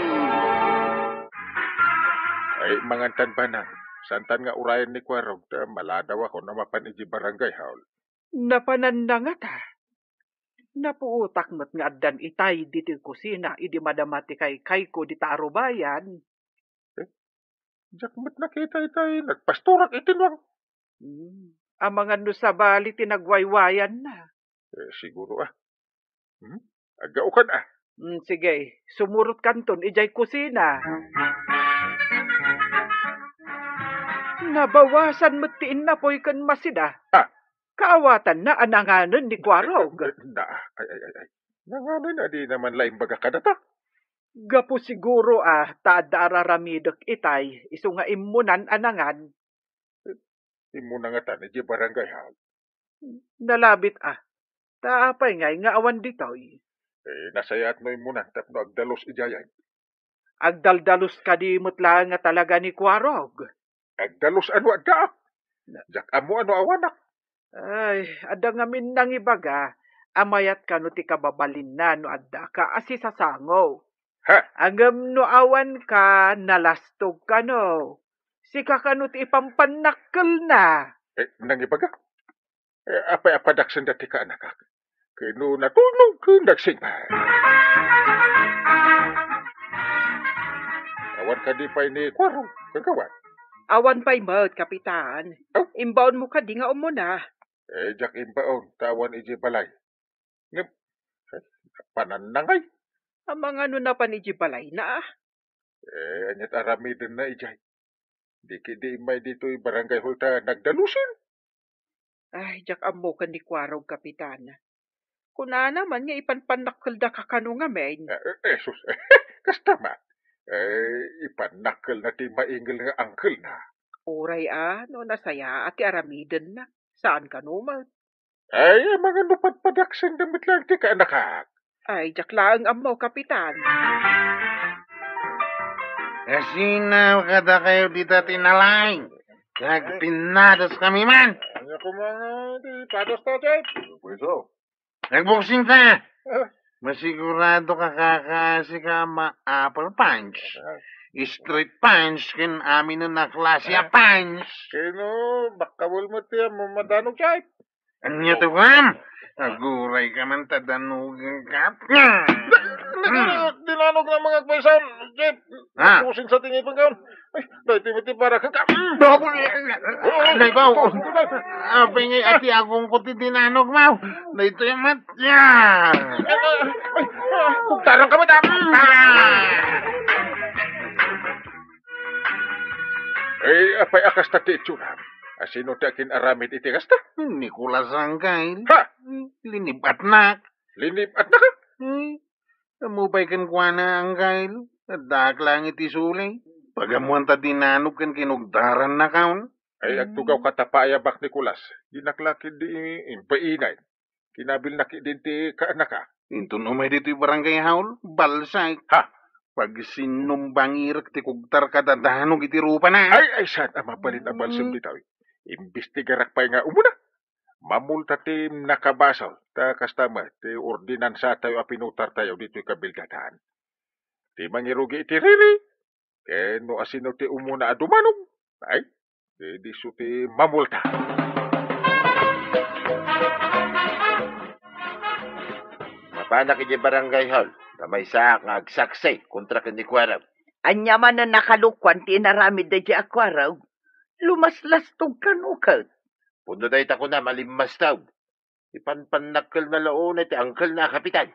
Ay, mangantan bana. Santan nga urayen ni Kuarog, ta maladawakon a mapan iti barangay hall. Napananna ngata. Napuotak met nga addan itay ditoy kusina idi madama ti kaykayko dita arubayan. Eh, diak met nakita itay nagpastorak iti nuang. Hmm, amangan no sabali ti nagwaywayanna. Eh, siguro, ah. Hmm? Aggaokan, ah. Hmm, sige, sumurotkanton idiay kusina. Nabawasan met ti innapoy ken masida. Ah. Kaawatanna a nanganen ni Kuarog. Na, ay, ay, ay, ay. Nanganen a dina man la imbaga kadata? Gapu siguro a ta adda araramidek itay, isu nga immunan a nangan. Immuna ngatan idiay barangay hall. Nalabit a. Ta apay ngay nga awan ditoy? Eh, nasayaat no immunan tapno agdalus idiay. Agdaldalus kadi met laeng nga talaga ni Kuarog? Agdalus a no adda. Diak ammo a no awanak. Ay, adda ngamin nangibaga a mayat kano ti kababalinna no addaka a sisasango. Ha? Ngem no awanka, nalastog kano. Sika kano ti ipampannakkelna. Eh, nangibaga? Eh, apay a padaksenda ti kaanakak? Ken no natulnog ken nagsingpet. Awan kadi pay ni Kuarog, kagawad? Awan pay met, Kapitan. Oh? Imbaonmo kadi nga ummuna? Eh, diak imbaon, ta awan idiay balay. Ngem, eh, panannangay. Amangan no napan idiay balayna, ah? Eh, ania't aramidenna idiay? Di ketdi immay ditoy barangay hall ta nagdalusen. Ay, diak ammo ken ni Kuarog, Kapitan. Kunana man nga ipanpannakkelda kakano ngamin. Eh, eh, sus, kasta man. Eh, ipannakkelna ti maingel nga angkelna. Uray a, no nasayaat ti aramidenna. Saan kano met? Ay, amangan no padpadaksenda met laeng ti kaanakak. Ay, diak laeng ammo, Kapitan. Asinaw kadakayo dita ti nalay. Nagpinnadas kami man. Ania koma nga ti padas ta, Chief? Pweso. Nagboksing ta. Ah. Masigurado ka, kaka, sika ma-upper punch. Ah. Straight punch, ken amin a klase a punch. Keno, bakka wal mo ti, madanog, Chief. Ania to, Ram? Aguray ka man ta danugan ka. Di, di, di, dinanog na mga kaisan, Chief. Ha? Pusing sa tingin pang kaon. Ay, dahil ti, ti para ka. Dahil ko, apay nga ati agong ko ti dinanog mo. Dahil to yung mat-, ya. Ay, ay, ay, kugtaran ka, madam. pay a kasta ti itsuram. Asino ti akin-aramid iti kasta? Nicolas, angkel. Ha? Linib-atnak. Linib-atnak? Hmm. Ammom pay kenkuana, angkel. Addaak laeng iti suli. Pagammoan ta dinanog ken kinugtarannakon. Ay, agtugawka ta paayabak, Nicolas. Dinak la ketdi impainay. Kinabilnak ketdin ti kaanaka. Inton umay ditoy barangay hall, balsek. Ha? Pagsinumbangirek ti kugtar kada danog iti rupana. Ay, ay, saan a mabalin a balsem ditoy. Imbestigarak pay nga umuna. Mamulta ti nakabasol. Ta kasta met ti ordinansatayo a pinutartayo ditoy kabildatan. Ti mangirugi iti riri, ken no asino ti umuna a dumanog, ay, di, diso ti mamulta. Mapanak idiay barangay hall, ta maysaak nga agsaksi kontra ken ni Kuarog. Ania manen a kalokuan ti inaramid daydiay a Kuarog? Lumaslastog kano ket? Pudno dayta kunam a limmastog. Ipanpannakkelna la unay ti angkelna a kapitan.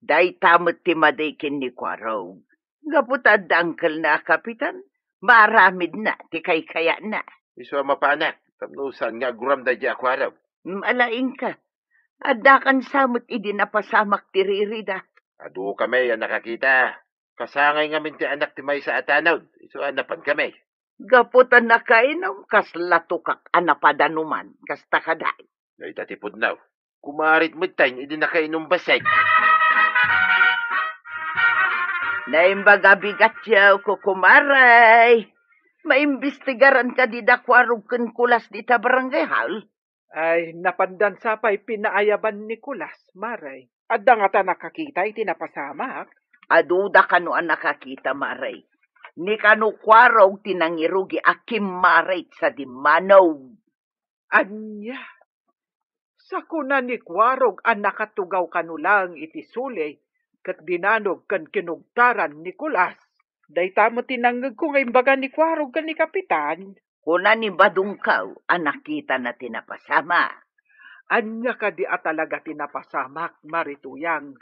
Dayta met ti madi ken ni Kuarog. Gapu ta adda angkelna a kapitan, maaramidna ti kaykayatna. Isu a mapanak, tapno saan nga aguram daydiay a Kuarog. Malaingka. Addakan sa met idi napasamak ti ririda. Adu kami a nakakita. Kasangay ngamin ti anak ti maysa a tanod, isu a napankami. Gapu ta nakainum, kasla tukak a napadanuman, kasta kadi. Dayta ti pudno. Kumarit met tayo idi nakainum bassit. Naimbag a bigat yaw, kukumaray. Maimbestigaran kadi da Kuarog ken Kulas dita barangay hall? Ay, napandan sa pay pinaayaban ni Kulas, Mare. Adda ngata nakakita iti napasamak? Aduda kano a nakakita, Mare. Ni kano Kuarog ti nangirugi a kimmarit sa dimmanog. Ania? Sakuna ni Kuarog a nakatugaw kano laeng iti suli ket dinanog ken kinugtaran ni Kulas. Dayta met ti nangngegko nga imbaga ni Kuarog ken ni Kapitan. Kuna ni Badungkaw a nakitana ti napasamak. Ania kadi a talaga ti napasamak, Mari Tuyang?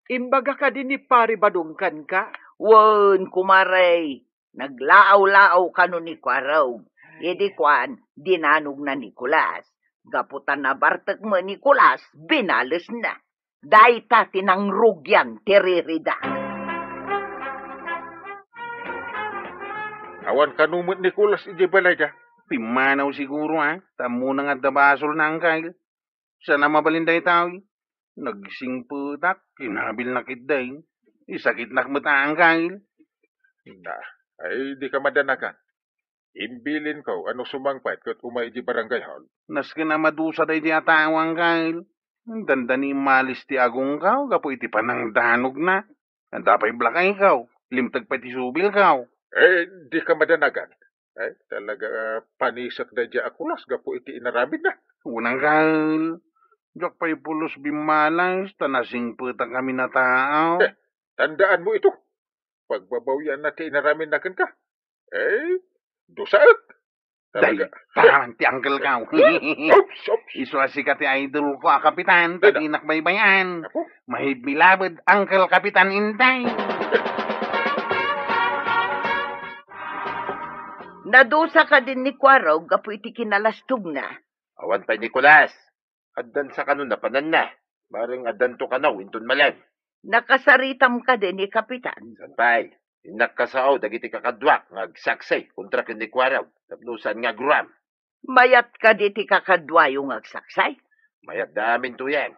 Imbaga kadi ni Pari Badungkan ka? Wen, kumare, naglaaw-laaw kano ni Kuarog. Idi kuan, dinanogna ni Kulas. Gapu ta nabartek met ni Kulas, binalesna. Dayta ti nangrugian ti ririda. Awan kano met ni Kulas idiay balayda? Pimmanaw siguro, a? Ta ammona nga adda basolna, angkel. Saan a mabalin dayta? Nagsingpetak, kinabilnak ketdi. Isakitnak met, angkel. Na, ay, dika madanagan. Imbilinko a no sumangpet ket umay idiay barangay hall. Nasken a madusa daydiay a tao, angkel. Dandani immalis ti agongko gapu iti panangdanogna. Adda pay blakayko. Limteg pay ti subilko. Eh, dika madanagan. Eh, talaga, panisek daydiay a Kulas gapu iti inaramidna. Wen, angkel. Diak pay pulos bimmalas ta nasingpetak amin a tao. Eh, tandaanmo ito. Pagbabawianna ti inaramidna kenka. Eh, dusaek. Talaga. Dayta man ti angkelko. Oops, oops. Isu a sika ti idolko a kapitan, ta dinak baybay-an. Apo? Mahibmilabed, Angkel Kapitan Inday. Nadusa kadin ni Kuarog gapu iti kinalastogna? Awan pay ni Kulas. Addan sa kano napananna. Bareng addanto kano inton malem. Nakasaritam kadi ni Kapitan? Saan pay? Innak kasao dagiti kakaduak nga agsaksi kontra ken ni Kuarog tapno saan nga aguram. Mayat kadi ti kakaduayo nga agsaksi? Mayat da amin, Tuyang.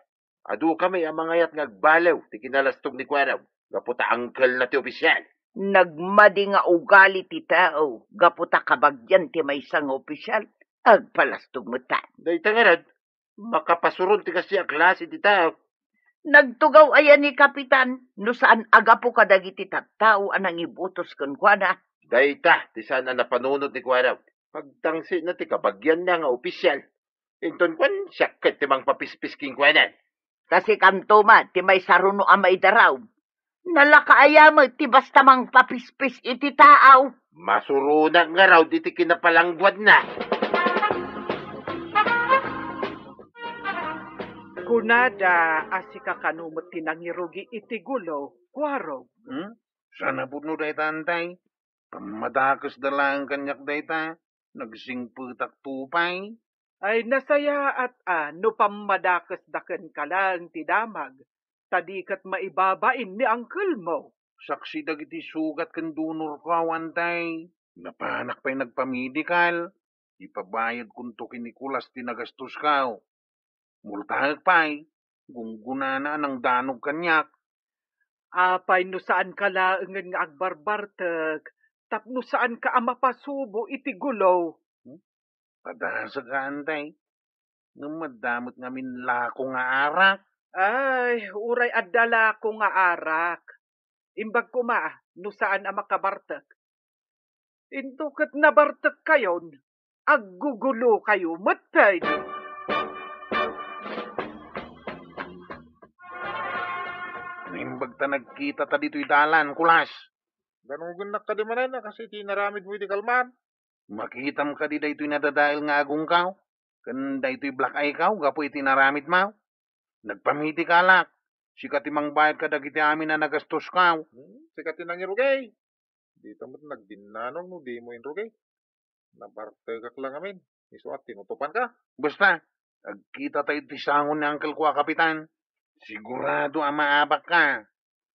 Adu kami a mangayat nga agbaliw ti kinalastog ni Kuarog gapu ta angkelna ti opisial. Nagmadi nga ugali ti tao gapu ta kabagian ti maysa nga opisial, agpalastog met. Dayta ngarud, makapasuron ti kasdi a klase ti tao. Nagtugaw aya ni Kapitan no saan a gapu kadagiti tattao a nangibutos kenkuana? Dayta ti saan a napanunot ni Kuarog. Pagtangsina ti kabagianna nga opisial. Inton kuan, siak ket ti mangpapispis kenkuana. Ta sikanto met ti maisaruno a maidaraw. Nalaka aya met ti basta mangpapispis iti tao? Masuronak ngarud iti kinapalangguadna. Kunada a sika kano met ti nangirugi iti gulo, Kuarog. Hmm? Saan a pudno dayta, Antay? Pammadakesda laeng kaniak dayta. Nagsingpetakto pay. Ay, nasayaat a no pammadakesda kenka laeng ti damag, ta di ket maibabain ni angkelmo. Saksi dagiti sugat ken donorko, awan tay. Napanak pay nagpamedikal. Ipabayadkonto ken ni Nicolas ti nagastosko. Multaek pay, gunggonana a nangdanog kaniak. Apay no saanka laengen nga agbarbartek tapno saanka a mapasubo iti gulo? Hmm? Padasek, antay. Ngem adda met ngamin lako nga arak. Ay, uray adda lako nga arak. Imbag koma no saan a makabartek. Into ket nabartekkayon, aggugulokayo metten. Naimbag ta nagkitata ditoy dalan, Kulas. Danogennak kadi manen a kas iti inaramidmo idi kalman. Makitam kadi daytoy nadadael nga agongko ken daytoy black eye-ko gapu iti inaramidmo? Nagpamedikalak. Sika ti mangbayad kadagiti amin a nagastosko. Hmm, sika ti nangirugi. Dita met nagdinnanog no dimo inrugi. Nabartekak la ngamin. Isu a tinutopanka. Basta, agkitatayo ti sango ni angkelko a kapitan. Sigurado a maabakka.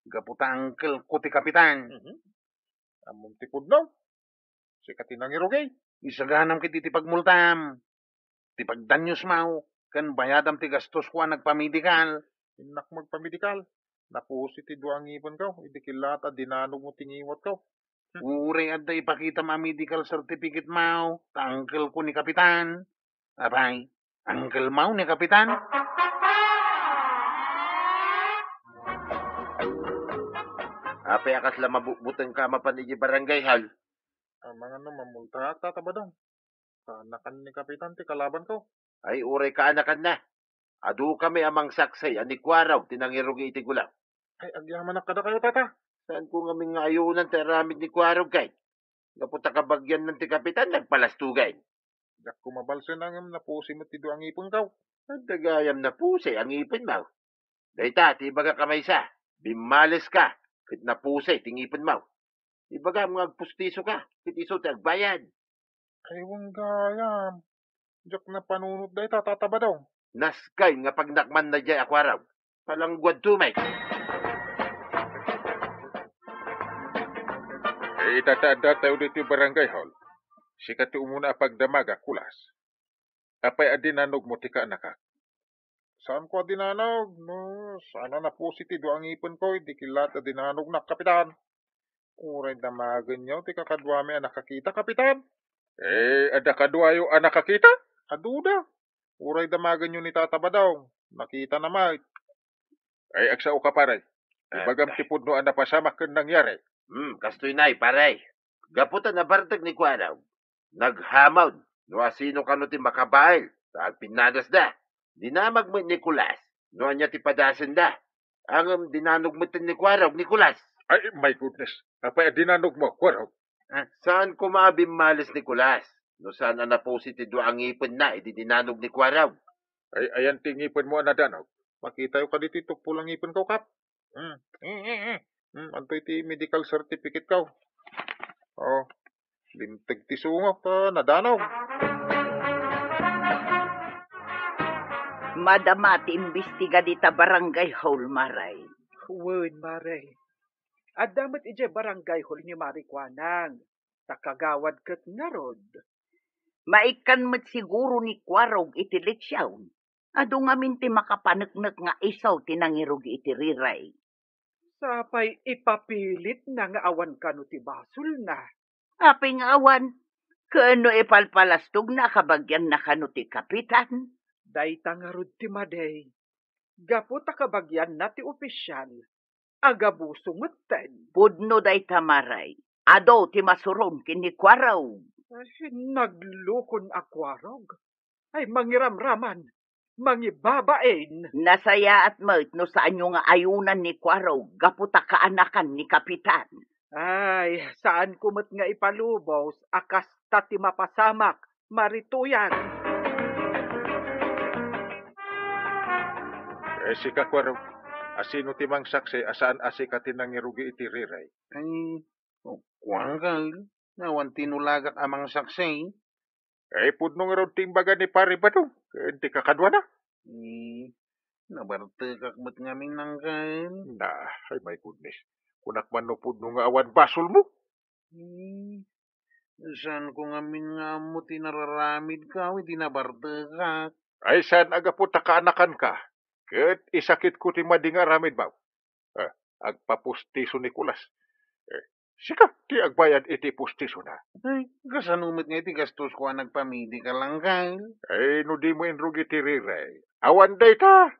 Gapu ta angkelko ti kapitan. Mhm. Ammom ti pudno. Sika ti nangirugi. Isaganam ketdi ti pagmultam, ti pagdaniosmo, ken bayadam ti gastosko a nagpamedikal. Innak magpamedikal. Napusi ti dua a ngipenko idi killata dinanogmo ti ngiwatko. Hmm. Uray adda ipakitam a medical certificate-mo, ta angkelko ni Kapitan. Apay, angkelmo ni Kapitan? Apay a kasla mabutbutengka a mapan idiay barangay hall? Amangan no mamultaak, Tata Badong. Kaanakan ni Kapitan ti kalabanko. Ay, uray kaanakanna. Adu kami a mangsaksi a ni Kuarog ti nangirugi iti gulaw. Ay, agyamanak kadakayo, Tata. Saanko ngamin nga ayunan ti aramid ni Kuarog kay? Gapu ta kabagiannan ti Kapitan, nagpalastugan. Diakko mabalsen a ngem napusi met ti dua a ngipenko. Adda gayam napusi a ngipenmo. Dayta ti ibagak a maysa, bimmaliska ket napusi ti ngipenmo. Ibagam nga agpustisoka ket isu ti agbayad. Ay, wen gayam. Diak napanunot dayta, Tata Badong. Naskay nga pagnakmanna diay a Kuarog. Palangguadto met. Eh, ita ta addatayo ditoy barangay hall. Sika ti umuna a pagdamagak, Kulas. Apay a dinanogmo ti kaanakak? Saanko a dinanog, no saan a napusi ti dua a ngipenko idi killata dinanognak, Kapitan. Uray damagenyo ti kakaduami a nakakita, Kapitan. Eh, adda kaduayo a nakakita? Aduda. Uray damagenyo ni Tata Badong, nakitana met. Ay, agsaoka, pare. Ah, ibagam ti pudno a napasamak ken nangyari. Hmm, kastoy nay, pare. Gapu ta nabartek ni Kuarog, naghamon no asino kano ti makabael ta agpinnadasda. Dinamag met ni Kulas no ania ti padasenda. Ngem dinanog metten ni Kuarog ni Kulas. Ay, my goodness. Apay a dinanogmo, Kuarog? Ah, saan koma a bimmalis ni Kulas no saan a napusi ti dua a ngipenna idi dinanog ni Kuarog. Ay, ayan ti ngipenmo a nadanog? Makitayo kadi ti tupol a ngipenko, Kap. Hmm. Eh, eh, eh. Hmm, adtoy ti medical certificate ko. Oh, limteg ti sungok, ta nadanog. Madama ti imbestiga dita barangay hall, Mare. Wen, Mare. Adda met idiay barangay hall ni Mare Kuanang. Ta kagawad ket ngarud. Maikkan met siguro ni Kuarog iti leksion. Adu ngamin ti makapaneknek nga isu ti nangirugi iti riray. Sapay ipapilitna nga awan kano ti basolna. Apay nga awan? Ken no ipalpalastogna a kabagianna kano ti kapitan? Dayta ngarud ti madi. Gapu ta kabagianna ti opisial, agabuso metten. Pudno dayta, Mare. Adu ti masurom ken ni Kuarog. Ay, naglukon a Kuarog. Ay, mangiramraman, mangibabain. Nasayaat met no saanyo nga ayunan ni Kuarog gapu ta kaanakan ni Kapitan. Ay, saanko met nga ipalubos a kasta ti mapasamak, Mare Tuyang. Eh, sika, Kuarog, asino ti mangsaksi a saan a sika ti nangirugi iti riray? Ay, kuanka, awan tinulagak a mangsaksi. Ay, pudno ngarud ti imbaga ni Pare Badong ken ti kakaduana. Eh, nabartekak met ngamin, Uncle. Na, ay, my goodness. Kunak man no pudno nga awan basolmo. Eh, saanko ngamin nga ammo ti nararamidko iti nabartekak. Ay, saan a gapu ta kaanakanka, ket isakitko ti madi nga aramidmo. Ah, agpapustiso ni Kulas. Eh, sika ti agbayad iti pustisona. Ay, kasano met nga iti gastosko a nagpamedikal, Uncle? Ay, no dimo inrugi ti riray, awan dayta.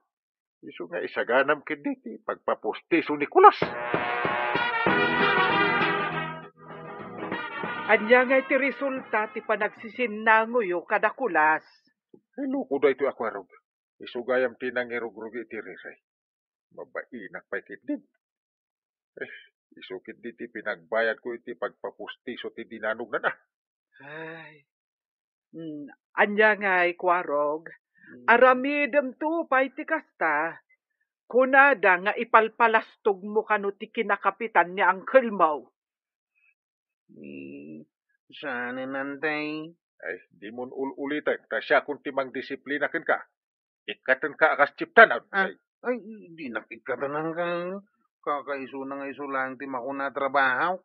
Isu nga isaganam ketdi ti pagpapustiso ni Kulas. Ania nga iti resulta ti panagsisinnangoyo kada Kulas? Ay, loko daytoy a kuarog. Isu gayam ti nangirugrugi iti riray. Mabainak pay ketdi. Eh, isu ketdi ti pinagbayadko iti pagpapustiso ti dinanogna. Ay, mm, ania ngay, kuarog? Mm. Aramidemto pay ti kasta. Kunada nga ipalpalastogmo kano ti kinakapitan ni angkelmo. Eh, saanen, Uncle. Ay, dimon ul-uliten, ta siakon ti mangdisiplina kenka. Ikkatenka a kas chieftainna. Ah, ay, ay, dinak ikkaten, Uncle. Kakaisuna nga isu laeng ti makuna a trabaho.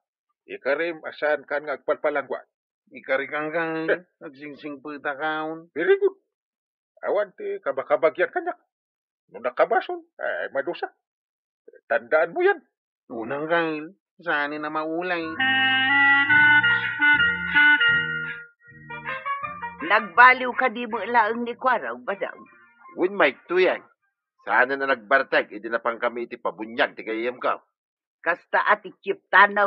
Ikarim a saankan nga agpalpalangguad. Ikarik, Uncle. Agsingsingpetakon. Very good. Awan ti kabakabagian kaniak. No nakabasol, ay, madusa. Tandaanmo yan. Unang kail, saan na maulay. Nagbaliw kadi met laeng ni Kuarog, Badong? Wen, Mike, Tuyang. Saan na nagbarteg idi napankami iti pabuniag ti gayyemko. Kasta a ti chieftainna,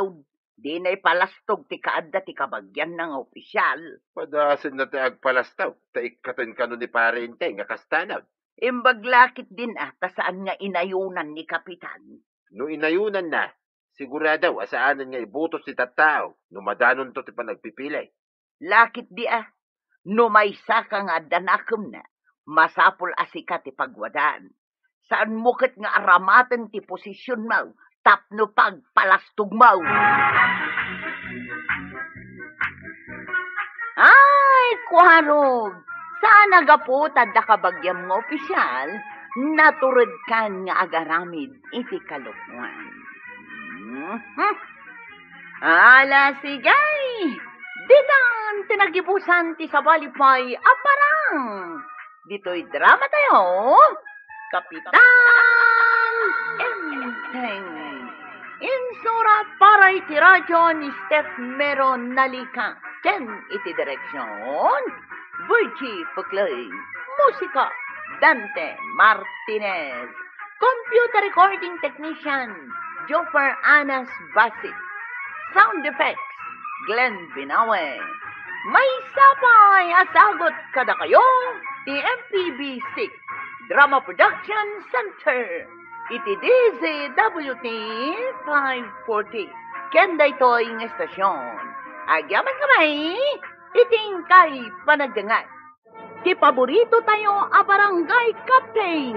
dina ipalastog ti kaadda ti kabagianna nga opisial. Padasenna ti agpalastog, ta ikkaten kano ni Pare Enteng nga kasta. Imbag la ketdin a, ta saan nga inayunan ni Kapitan. No inayunanna, sigurado a saanen nga ibutos ti tattao no madanonto ti panagpipili. La ketdi a, no maysaka nga adda nakemna, masapul a sika ti pagwadaan. Saanmo ket nga aramaten ti posisionmo tapno pagpalastogmo. Ay, Kuarog, saan a gapu ta adda kabagiam nga opisial, naturedkan nga agaramid iti kalokoan. Mhm. Ala, sige! Ditan ti nagibusan ti sabali pay a parang. Ditoy drama tayo, Kapitan Enteng. Insurat para iti radyo ni Steph Mero Nalica. Ken iti direksyon, Virgie Puclay. Musika, Dante Martinez. Computer recording technician, Joffer Anas Basic. Sound effects, Glenn Binawe. Maysa pay a sagut kadakayo ti M P B six Drama Production Center iti D Z W T five forty. Ken daytoy nga estasion, agyamankami iti inkay panagdengngeg. Ti paborito tayo a barangay captain,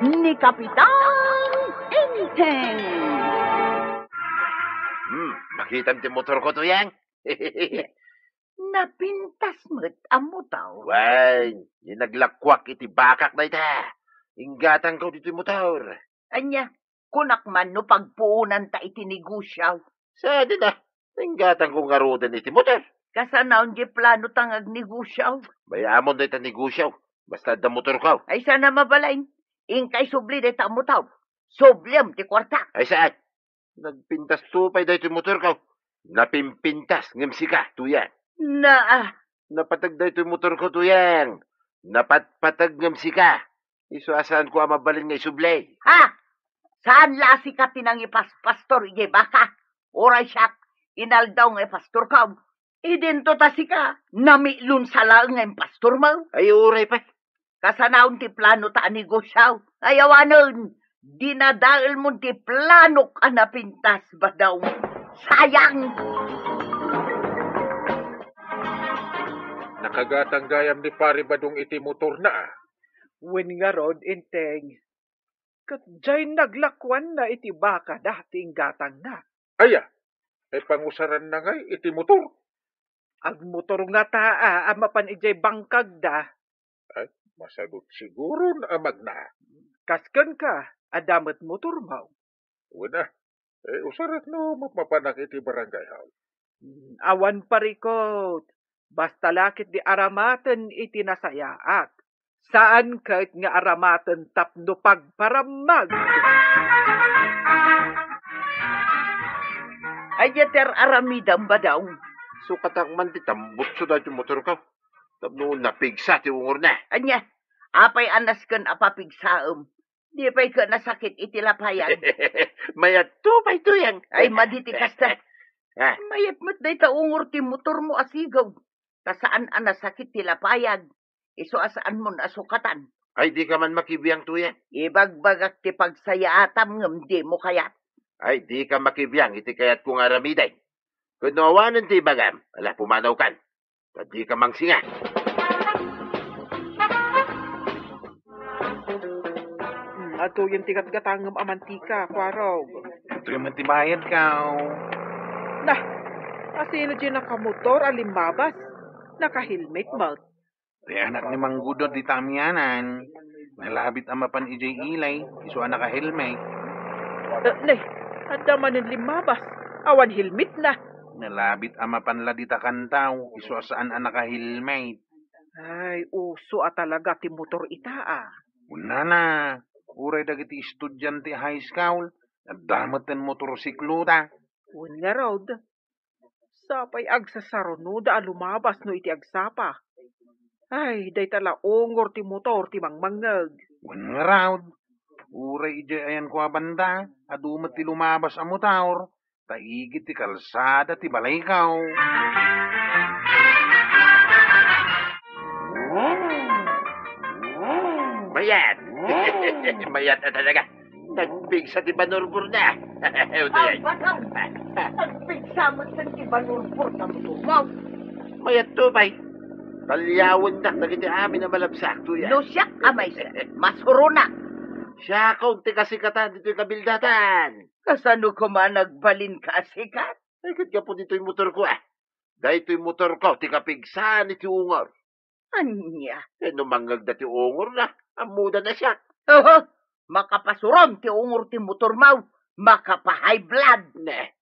ni Kapitan Enteng. Hmm, makitam ti motorko, Tuyang? Napintas met a motor. Wen, ni naglakuak iti bakak dayta. Inggatangko ditoy motor. Ania, kunak man no pagpuonanta iti negosio. Sadin a, inggatangko ngaruden iti motor. Kasanaon ti planota nga agnegosio? Mayamon dayta negosio. Basta adda motorko. Ay, saan a mabalin. Inkay subli dayta a motor. Subliem ti kuarta. Ay, saan? Nagpintasto pay daytoy motorko. Napimpintas ngem sika, Tuyang. Naa. Napateg daytoy motorko, Tuyang. Napatpateg ngem sika. Isu a saanko a mabalin nga isubli. Ha? Saan la a sika ti nangipaspastor idiay baka? Uray siak, inaldaw nga ipastorko. Idinto ta sika, namitlon sa laeng nga impastormo. Ay, uray pay. Kasanaon ti planota a negosio. Ay, awanen, dinadaelmon ti planok a napintas, Badong. Sayang! Nakagatang gayam ni Pare Badong iti motorna. Wen ngarud, Enteng. Ket diay naglakuanna iti bakada ti inggatangna. Aya, ay pangusaranna ngay iti motor? Agmotor ngata a, a mapan idiay bangkagda. Ay, masagut siguron a magna. Kas kenka, adda met motormo. Wen a, eh, usarek no mapmapanak iti barangay hall. Hmm, awan parikut. Basta la ketdi aramaten iti nasayaat. Saan ket nga aramaten tapno pagparamag. Ania ti ar-aramidem, Badong? Sukatak man ti tambutso daytoy motorko. Tapno napigsa ti ungorna. Ania? Apay a nasken a papigsaem? Di pay ket nasakit iti lapayag? Mayat to pay, Tuyang. Ay, madi ti kasta. Ah. Mayat met dayta ungor ti motormo a sigud. Ta saan a nasakit ti lapayag. Isu a saanmon a sukatan. Ay, dika man makibiang, Tuyang. Ibagbagak ti pagsayaatam ngem dimo kayat. Ay, dika makibiang iti kayatko nga aramiden. Ket no awanen ti ibagam, ala, pumanawkan. Ta dika mangsinga. Hmm, adtoyen ti gatgatangem a mantika, Kuarog. Adtoy met ti bayadko. Nah, asino diay nakamotor a limmabas? Naka-helmet met. Ti anak ni Manggudod dita amianan. Nalabit a mapan idiay ilay, isu a naka-helmet. Eh, ne, adda manen limmabas. Awan helmetna. Nalabit a mapan la dita kantaw, isu a saan a naka-helmet. Ay, uso a talaga ti motor ita, a. Kunana, uray dagiti estudiante a high school, adda met ti motorsiklota. Wen ngarud, sapay agsasarunoda a lumabas no iti agsapa. Ay, dayta la ungor ti motor ti mangmangngeg. Wen ngarud, uray idiay ayanko a banda, adu met ti lumabas a motor, ta igid ti kalsada ti balayko. Mayat! Mayat a talaga. Nagpigsa ti banurborna. Utoy. Ay, Badong! Nagpigsa met ti banurborna, motormo. Mayat to pay. Kaliawennak dagiti amin a malabsak, Tuyang. No siak a maysa, masuronak. Siakon ti kasikatan ditoy kabildatan. Kasano koma nagbalinka a sikat? Ay, ket gapu ditoy motorko, a. Daytoy motorko ti kapigsaan iti ungor. Ania? Eh, no mangngegda ti ungorna, ammoda a siak. Oho, makapasuron ti ungor ti motormo, makapa-high blood. Ne.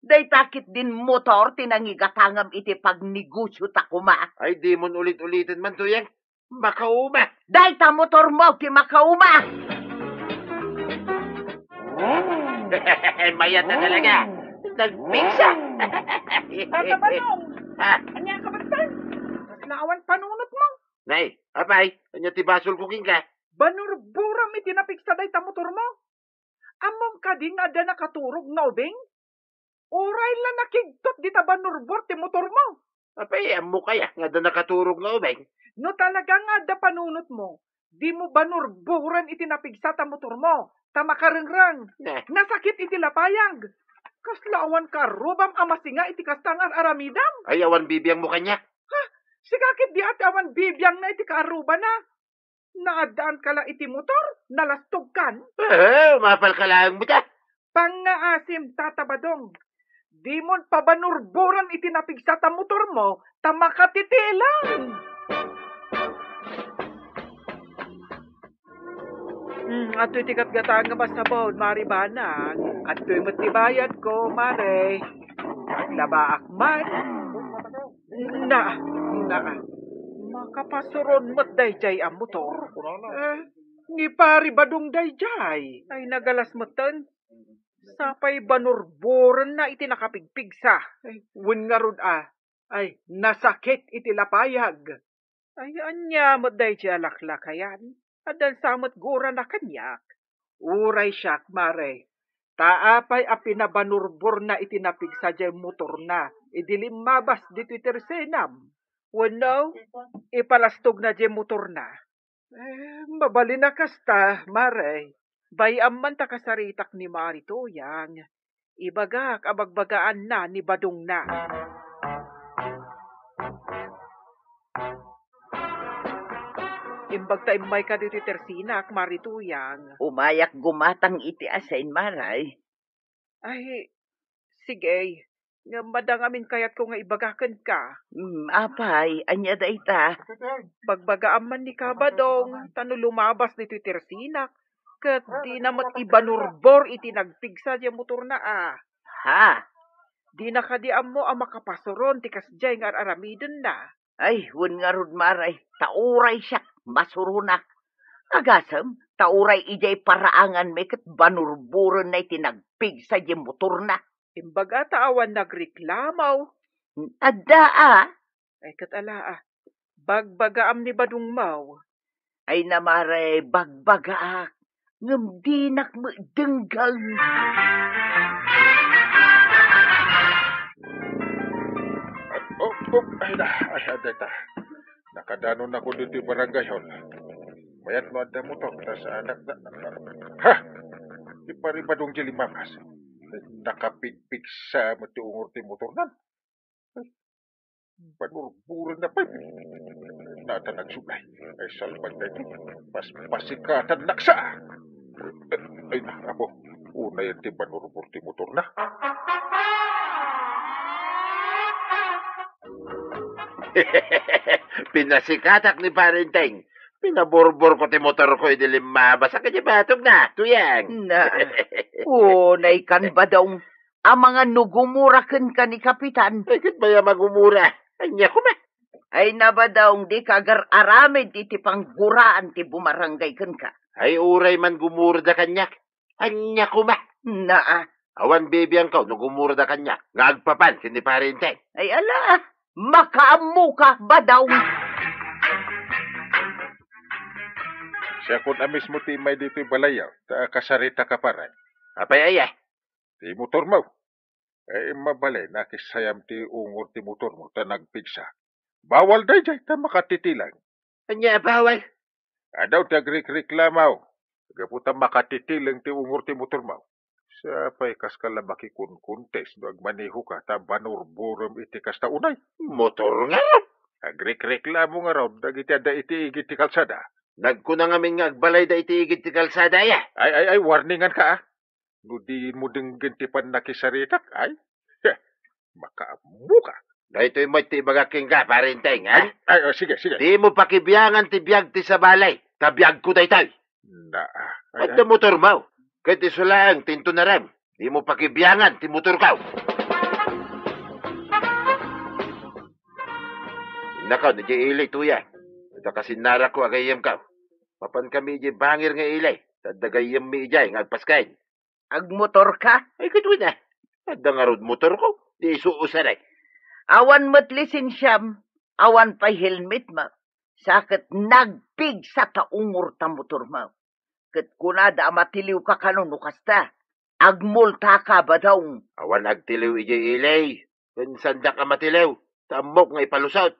Dayta ketdin motor ti nangigatangam iti pagnegosiota koma. Ay, dimon ulit-uliten man, Tuyang. Makauma. Dayta motormo ti makauma. Mayat a talaga. Nagpigsa. Tata Badong. Ha? Ania ka, Badong? Kasla awan panunotmo? Nay, apay, ania ti basolko kenka? Banurboram iti napigsa dayta motormo. Ammom kadi nga adda nakaturog nga ubing? Uray la nakigtot dita banurbor ti motormo. Apay, ammok aya nga adda nakaturog nga ubing? No talaga nga adda panunotmo, dimo banurboran iti napigsa ta motormo, ta makarengreng. Eh. Nasakit iti lapayag. Kasla awan kaarrubam a masinga iti kasta nga ar-aramidam? Ay, awan bibiangmo kaniak. Ha? Sika ketdi a ti awan bibiangna iti kaarrubana. Naaddaanka la iti motor, nalastogkan. Eh, mapalka laeng met, a. Pangngaasim, Tata Badong. Dimon pabanurboran iti napigsa ta motormo, ta makatitilang. Hmm, adtoy ti gatgatangem a sabon, Mari Banag. Adtoy met ti bayadko, Mare. Aglabaak man. Na, na. Makapasuron met daydiay a motor. Eh, ni Pari Badong daydiay. Ay, nagalas metten. Sapay banurborenna iti nakapigpigsa. Ay, wen ngarud a. Ay, nasakit iti lapayag. Ay, ania met daydiay a laklakayan? Addan sa met gurana kaniak. Uray siak, Mare. Ta apay a pinabanurborna iti napigsa diay motorna idi limmabas ditoy tersenam? Wenno, ipalastogna diay motorna? Eh, mabalin a kasta, Mare. Bay-am man ta kasaritak ni Mari Tuyang. Ibagak a bagbagaanna ni Badongna. Imbag ta immayka ditoy tersinak, Mari Tuyang. Umayak gumatang iti asin, Mare. Ay, sige. Ngem adda ngamin kayatko nga ibaga kenka. Hmm, apay, ania dayta? Bagbagaam man ni Kabadong, ta no lumabas ditoy tersinak, ket dina met ibanurbor iti nagpigsa diay motorna a. Ha? Dina kadi ammo a makapasuron ti kasdiay nga ar-aramidenna. Ay, wen ngarud, Mare, ta uray siak, masuronak. Agasem, ta uray idiay paraanganmi ket banurburenna iti nagpigsa diay motorna. Imbaga ta awan nagreklamo. Adda a. Ay, ket ala a. Bagbagaam ni Badong Maw. Ay, Mare, bagbagaak. Ngem dinak met denggen. Oh, oh, ay na, ay, adda ta. Nakadanon ako ditoy barangay hall. Mayat no adda motor, ta sa anak na. Ha! Di pa rin ba dong di limabas? Nakapigpigsa met ti ungor ti motor nan. Panurburan na pa. Nata nagsublay. Ay, salbag na ito. Pas-, pasikatan naksa. Ay, na, apo. Unay ti panurbur ti motor na. Pinasikatak ni Parenteng. Pinaburbor ko ti motor ko idi limmabas a kadi batog na, Tuyang. Na, unay kan, Badong. Amangan no gumura kenka ni Kapitan. Ay, ket mayat a gumura. Ania koma? Ay, Badong, dika agar-aramid iti pangguraan ti bumarangay kenka. Ay, uray man gumurada kaniak. Ania koma? Naa. Awan bibiangko no gumurada kaniak nga agpapan ken ni Parenteng. Ay, ala, makaammoka, Badong. Siakon a mismo ti immay ditoy balayyo, ta kasarita ka pay. Apay aya? Ti motormo. Ay, mabalin, nakisayam ti ungor ti motormo ta nagpigsa. Bawal daydiay ta makatitileng. Ania a bawal? Adda ti agrekreklamo gapu ta makatitileng ti ungor ti motormo. Sapay kaska la makikunkuntes no agmanehoka ta banurburem iti kasta unay. Motor ngarud? Agrekreklamo ngarud dagiti adda iti igid ti kalsada. Nagkuna ngamin nga agbalayda iti igid ti kalsada, aya? Ay, ay, ay, warninganka, a. No dimo denggen ti pannakisaritak, ay, heh, makaammoka. Daytoy met ti ibagak kenka, Parenteng, ha? Ay, ay, oh, sige, sige. Dimo pakibiangan ti biag ti sabali, ta biagko daytoy. Na, ay, adda motormo, ket isu laeng ti inton arem. Dimo pakibiangan ti motorko. Innakon, idiay ili, Tuyang. Adda kasinnarakko a gayyemko. Mapankami idiay bangir nga ili, ta adda gayyemmi idiay nga agpasken. Agmotorka? Ay, ket wen a. Adda ngarud motorko. Di isu usa, ay. Awan met lisensiam, awan pay helmetmo. Sa ket nagpigsa ta ungor ta motormo. Ket kunada a matiliwka kano no kasta, agmultaka, Badong. Awan agtiliw idiay ili. Ken saandak a matiliw, ta ammok nga ipalusot.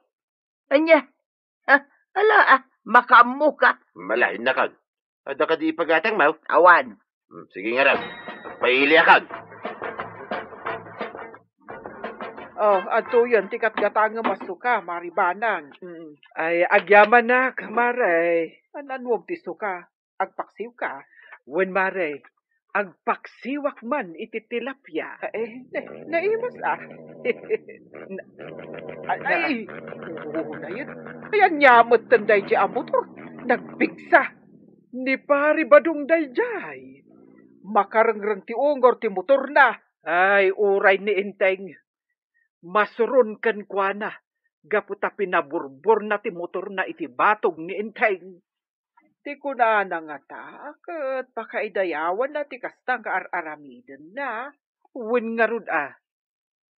Ania? Ha? Ala, a, makaammoka. Mala, innakon. Adda kadi ipagatangmo? Awan. Hmm, sige ngarud. Agpailiakon. Oh, adtoyen ti gatgatangem a suka, Mare Banang. Mm. Ay, agyamanak, Mare. An-anuem ti suka? Agpaksiwka? Wen, Mare, agpaksiwak man iti tilapia. Eh, na-, naimas, a. Na-, ay, ay, oo, na yun. Ay, ania met daydiay a motor? Nagpigsa. Ni Pare Badong daydiay. Makarengreng ti ungor ti motorna. Ay, uray ni Enteng. Masuron kenkuana, gapu ta pinaburborna ti motorna iti batog ni Enteng. Ti kunana ngata, ket pakaidayawanna ti kasta nga ar-aramidenna. Wen ngarud, a,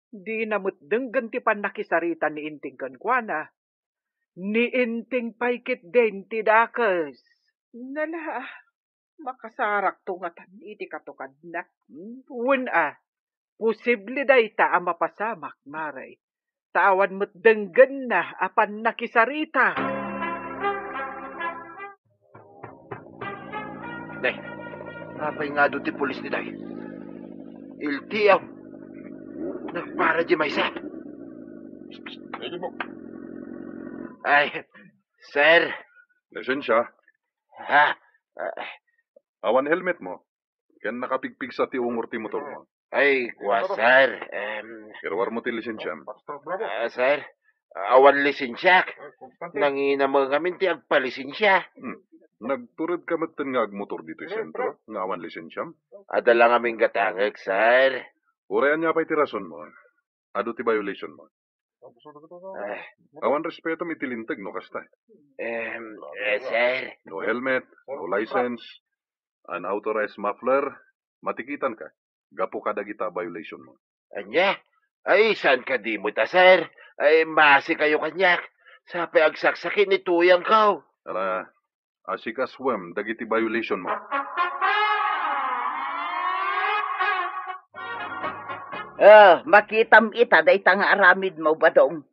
dina met denggen ti pannakisarita ni Enteng kenkuana. Ni Enteng pay ketdin ti dakes. Nala, makasarakto ngatan iti katukadna. Hmm, wen a, posible dayta a mapasamak, Mare. Ta awan met denggenna a pannakisarita. Nay, apay nga adu ti pulis ditoy? Iltiaw. Nagpara di maysa. Psst, psst, pwede mo. Ay, sir. Lisensia? Ha? Ah, awan helmet mo? ken nakapigpigsa ti ungor ti motormo. Ay, kua, sir. Em, Iruarmo ti lisensiam. Ah, sir, awan lisensiak. Nangina met ngamin ti agpalisensia. Hmm. Nagturedka metten nga agmotor ditoy sentro nga awan lisensiam? Adda la ngamin gatangek, sir. Uray ania pay ti rasonmo? Adu ti violationmo. Ah. Awan respetom iti linteg no kasta. Em, eh, sir. No helmet, no license, unauthorized muffler, matikitanka gapu kadagita violationmo. Ania? Ay, saan kadi met a, sir? Ay, maasikayo kaniak. Sapay agsaksakit ni tuyangko. Ala, asikasuem dagiti violationmo. Ah, makitam ita dayta nga aramidmo, Badong.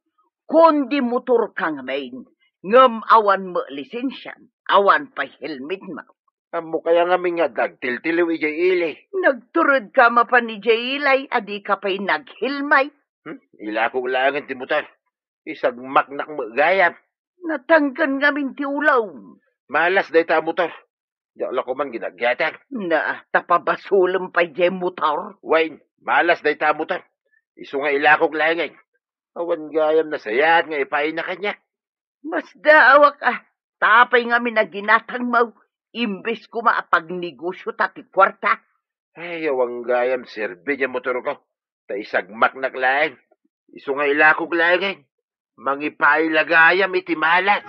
Kundi motorka ngamin, ngem awan met lisensiam, awan pay helmetmo. Ammok aya ngamin nga agtiltiliw idiay ili? Nagturedka mapan idiay ili a dika pay naghelmet? Hmm? Ilakok laengen ti motor. Isagmaknak met gayam. Natangken ngamin ti ulom. Malas dayta a motor. Diak la koman ginagyatag. Na, ta pabasolem pay diay motor. Wen, malas dayta a motor. Isu nga ilakok laengen. Awan gayam nasayaat nga ipaayna kaniak. Masdaawak a, ta apay ngamin a ginatangmo, imbes koma a pagnegosio ta ti kuarta. Ay, awan gayam serbi diay motorko, ta isagmaknak laeng. Isu nga ilakok laengen, mangipaay la gayam iti malas.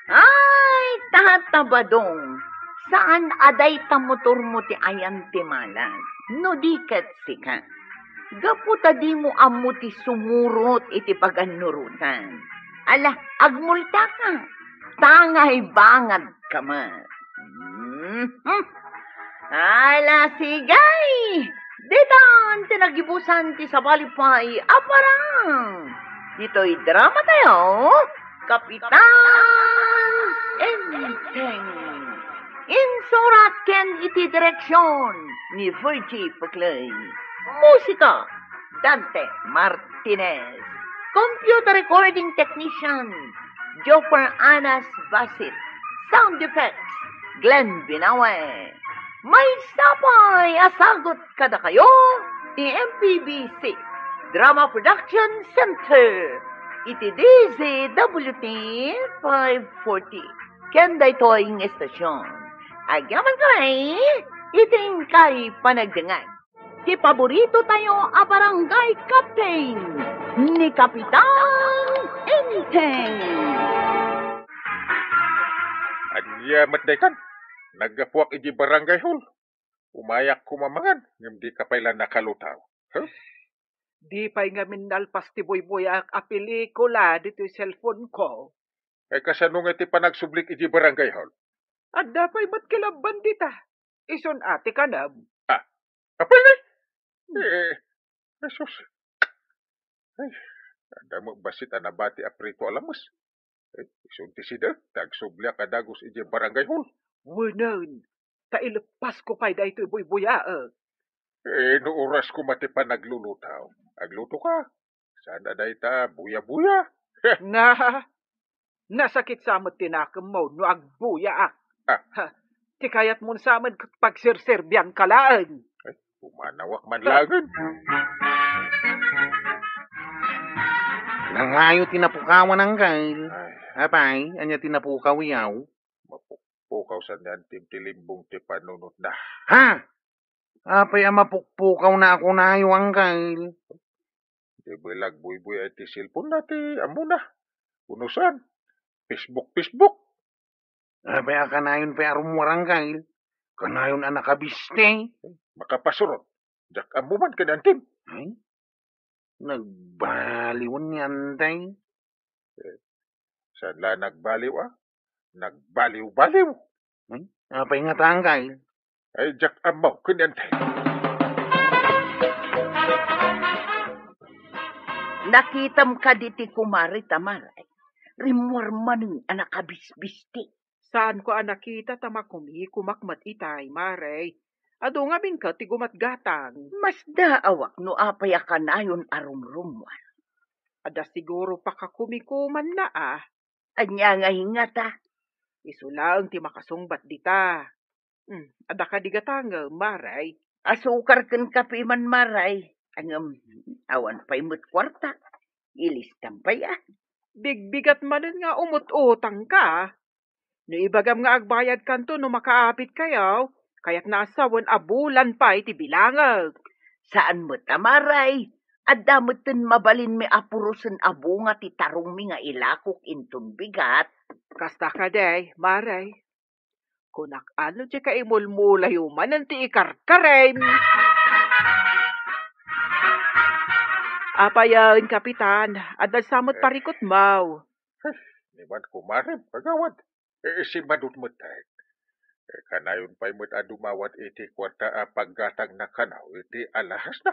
Ay, Tata Badong, saan a dayta motormo ti ayan ti malas? No di ket sika, gapu ta dimo ammo ti sumurot iti pagannurotan. Ala, agmultaka, tangay bangagka met. Mhm. Ala, sige! Ditan ti nagibusan ti sabali pay a parang. Ditoy drama tayo, Kapitan Enteng. Insurat ken iti direksyon ni Virgie Puclay. Musika, Dante Martinez. Computer recording technician, Joffer Anas Basit. Sound effects, Glenn Binawe. Maysa pay a sagut kadakayo ti M P B C Drama Production Center iti D Z W T five forty. Ken daytoy nga estasion, agyamankami iti inkay panagdengngeg ti paborito tayo a barangay captain, ni Kapitan Enteng. Ania met daytan? Naggapuak iti barangay hall. Umayak koma mangan, ngem dika pay la nakalutaw. Huh? Di pay ngamin nalpas ti buybuyaak a pelikula ditoy cellphone ko. Ay, kasano nga ti panagsublik iti barangay hall? Adda pay met kalaban dita. Isun a ti kanam. Ah, apay ngay? Eh, Jesus. Ay, adda met bassit a nabati a prito a lames. Eh, isun ti sida, ti agsubliak a dagus iti barangay hall. Wenen, ta ileppasko pay daytoy buybuyaak. Eh, no oras koma ti panaglulutaw, aglutoka. Saan a dayta buyabuya. Na, nasakit sa met ti nakemmo no agbuyaak. Ah. Ha, ti kayatmon sa met ket pagserserbianka laeng. Ay, pumanawak man laengen. Nangayo ti napukawan, Angkel. Ay. Apay, ania ti napukaw yaw? Mapukpukaw sa ni Antim ti limbong ti panunotna. Ha? Apay a mapukpukaw na ako nayo, Angkel? Di ba lagbuybuy ay ti cellphone na ti ammona? Unusan? Facebook, Facebook. Apay a kanayon pay a rummuar, Angkel? Kanayon a nakabisti? Makapasurot. Diak ammo man ken Antim. Ay? Nagbaliwen ni Antay. Eh, saan la nagbaliw, ah? Nagbaliw-baliw. Hmm? Apay nga tangkay? Ay, diak ammo, ken ni Antay. Nakitam kadi ti kumare ta, Mare? Rimmuar manen a nakabisbisti. Saanko a nakita ta makumikumak met itay, Mare. Adu ngamin ket ti gumatgatang. Masdaawak no apay a kanayon a rumrummuar. Adda siguro pakakumikumanna, ah. Ania nga ingata? Isu laeng ti makasungbat dita. Hmm, adda kadi gatangem, Mare? Asukar ken kape man, Mare. Ngem, awan pay met kuarta. Ilistam pay, a. Bigbigat manen nga umut-utangka. No ibagam nga agbayadkanto no makaapitkayo, kayatna a sawen a bulan pay ti bilangek. Saan met a, Mare. Adda metten mabalinmi a purosen a bunga ti tarongmi nga ilakok inton bigat. Kasta kadi, Mare. Kunak, ano ti kaimulmulayo manen ti ikarkarem? Apayen, Kapitan, adda sa met parikutmo. Ni man kumarem, kagawad. Eh, simmadot met, eh. Eh, kanayon pay met a dumawat iti kuarta a paggatangna kano iti alahasna.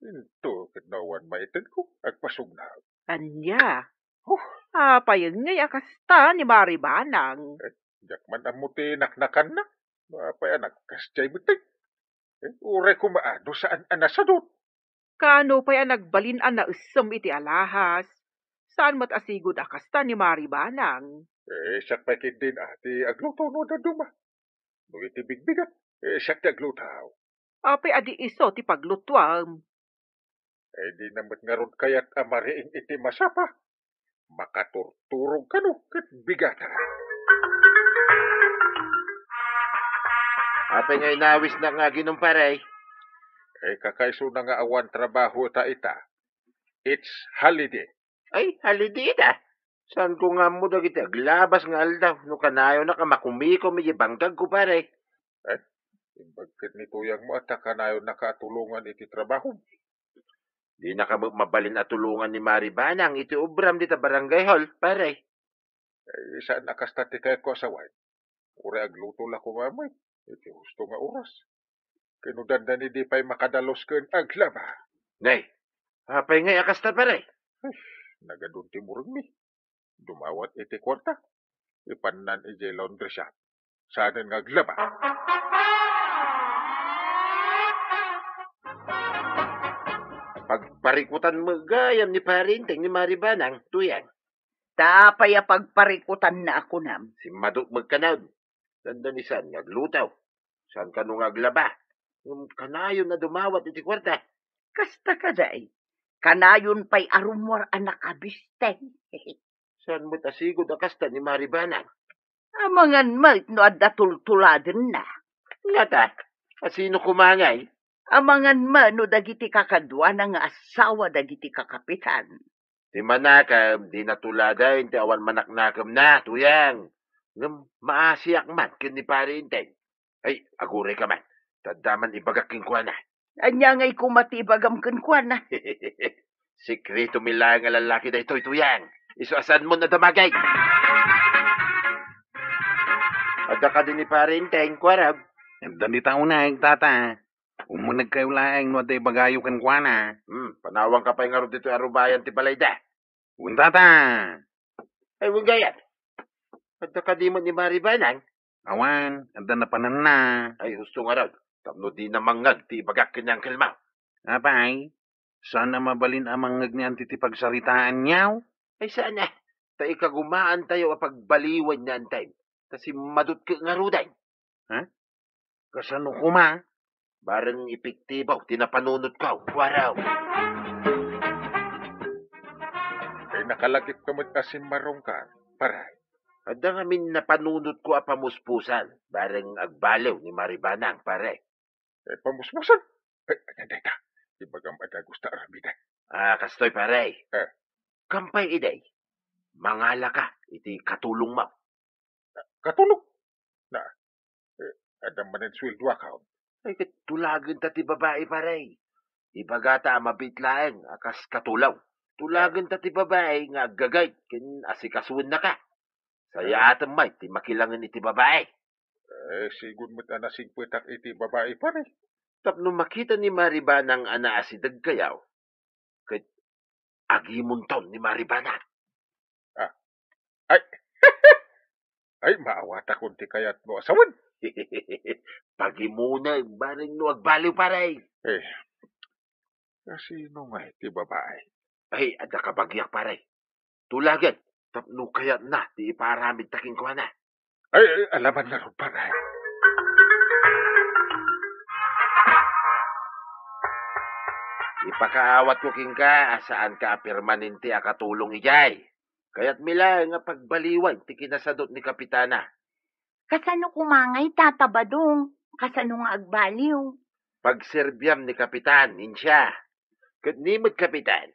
Into ket no awan maitedko, agpasugna. Ania? Huh. Apayen ngay a kasta ni Mari Banang? Eh, diak man ammo ti naknakanna. No apay a nagkasdiay met, eh. Eh, uray koma a no saan a nasadot. Kaano pay a nagbalin a naessem iti alahas? Saan met a sigud a kasta ni Mari Banang? Eh, siak pay ketdin a ti agluto no dadduma. No iti bigbigat, eh, siak ti agluto. Apay a di isu ti paglutuam? Eh, dina met ngarud kayat a mariing iti masapa. Makaturturog kano ket bigata. Apay nga inawisnak nga aginom, pare? Eh, kakaisuna nga awan trabaho ta ita. It's holiday. Ay, holiday ta. Saanko nga ammo dagiti aglabas nga aldaw no kanayonak a makumikom iti bangkagko, pare. Eh, imbag ket ni tuyangmo a ta kanayonnaka a tulongan iti trabahom. Dinaka met mabalin a tulongan ni Mari Banang iti obram dita barangay hall, pare. Eh, saan a kasta ti kayatko a sawen. Uray agluto la koma met iti husto nga oras. Ken no dandani di pay makadalus ken aglaba. Nay, apay ngay a kasta, pare? Ay, nagadun ti murengmi. Dumawat iti kuarta. Ipannan idiay laundry shop. Saanen nga aglaba. Pagparikutan met gayam ni Pare Enteng ni Mari Banang, tuyang. Ta apay a pagparikutanna a kunam? Simmadot met kano. Dandani saan nga agluto. Saan kano nga aglaba. Ngem kanayon a dumawat iti kuarta. Kasta kadi. Kanayon pay a rummuar a nakabiste. Saan met a sigud a kasta ni Mari Banang? Amangan met no adda tultuladenna. Ngata, a sino koma ngay? Amangan met no dagiti kakaduana nga asawa dagiti kakapitan. Ti manakem, di natuladen ti awan manaknakemna, tuyang. Ngem maasiak man ken ni Pare Enteng. Ay, agurayka man. Ta adda man ibagak kenkuana. Ania ngay koma ti ibagam kenkuana? Sekretomi laeng a lallaki daytoy, tuyang. Isu a saanmo a damagek. Adda kadi ni Pare Enteng, kuarab? Adda dita uneg, tata. Umunegkayo laeng no adda ibagayo kenkuana. Hmm, panawangka pay ngarud ditoy a rubayan ti balayda. Wen, tata. Ay, wen gayam. Adda kadi met ni Mari Banang? Awan, adda napananna. Ay, husto ngarud. Tapno dina mangngeg ti ibagak ken ni Uncle Mau. Apay, saan a mabalin a mangngeg ni Auntie ti pagsaritaanyo? Ay, saan a. Ta ikagumaantayo a pagbaliwen ni Auntiem. Ta simmadot ket ngaruden. Ha? Kasano koma? Bareng epektibo ti napanunotko, kuarab. Ay, nakalagipka met a simmarungka, pare. Adda ngamin napanunotko a pamuspusan, bareng agbaliw ni Mari Banang, pare. Eh, pamuspusan? Eh, dayta, ibagam a dagus ta aramiden. Ah, kastoy, pare. Eh. Kam pay idi, mangalaka iti katulongmo. Katulong? Na, eh, adda manen sueldoak. Ay, ket tulagenta ti babai, pare. Ibagata a mabiit laeng a kas katulong. Tulagenta ti babai nga aggagayt ken asikasuennaka. Sayaatem met ti makilangen iti babai. Eh, sigud met a nasigpetak iti babai, pare. Tapno makita ni Mari Banang a naasidegkayo, ket agimonton ni Mari Banang. Ah. Ay. Ay, maawatakon ti kayatmo a sawen. Pagimoneg, bareng no agbaliw, pare. Eh, kasino ngay ti babai? Ay, adda kabagiak, pare. Tulagen, tapno kayatna ti ipaaramidta kenkuana. Ay, ay, alaman ngarud, pare. Ipakaawatko kenka a saanka a permanente a katulong idiay. Kayatmi laeng nga pagbaliwen ti kinasadut ni Kapitana. Kasano koma ngay, Tata Badong? Kasano nga agbaliw? Pagserbiam ni Kapitan, insya. Ket ni met, Kapitan,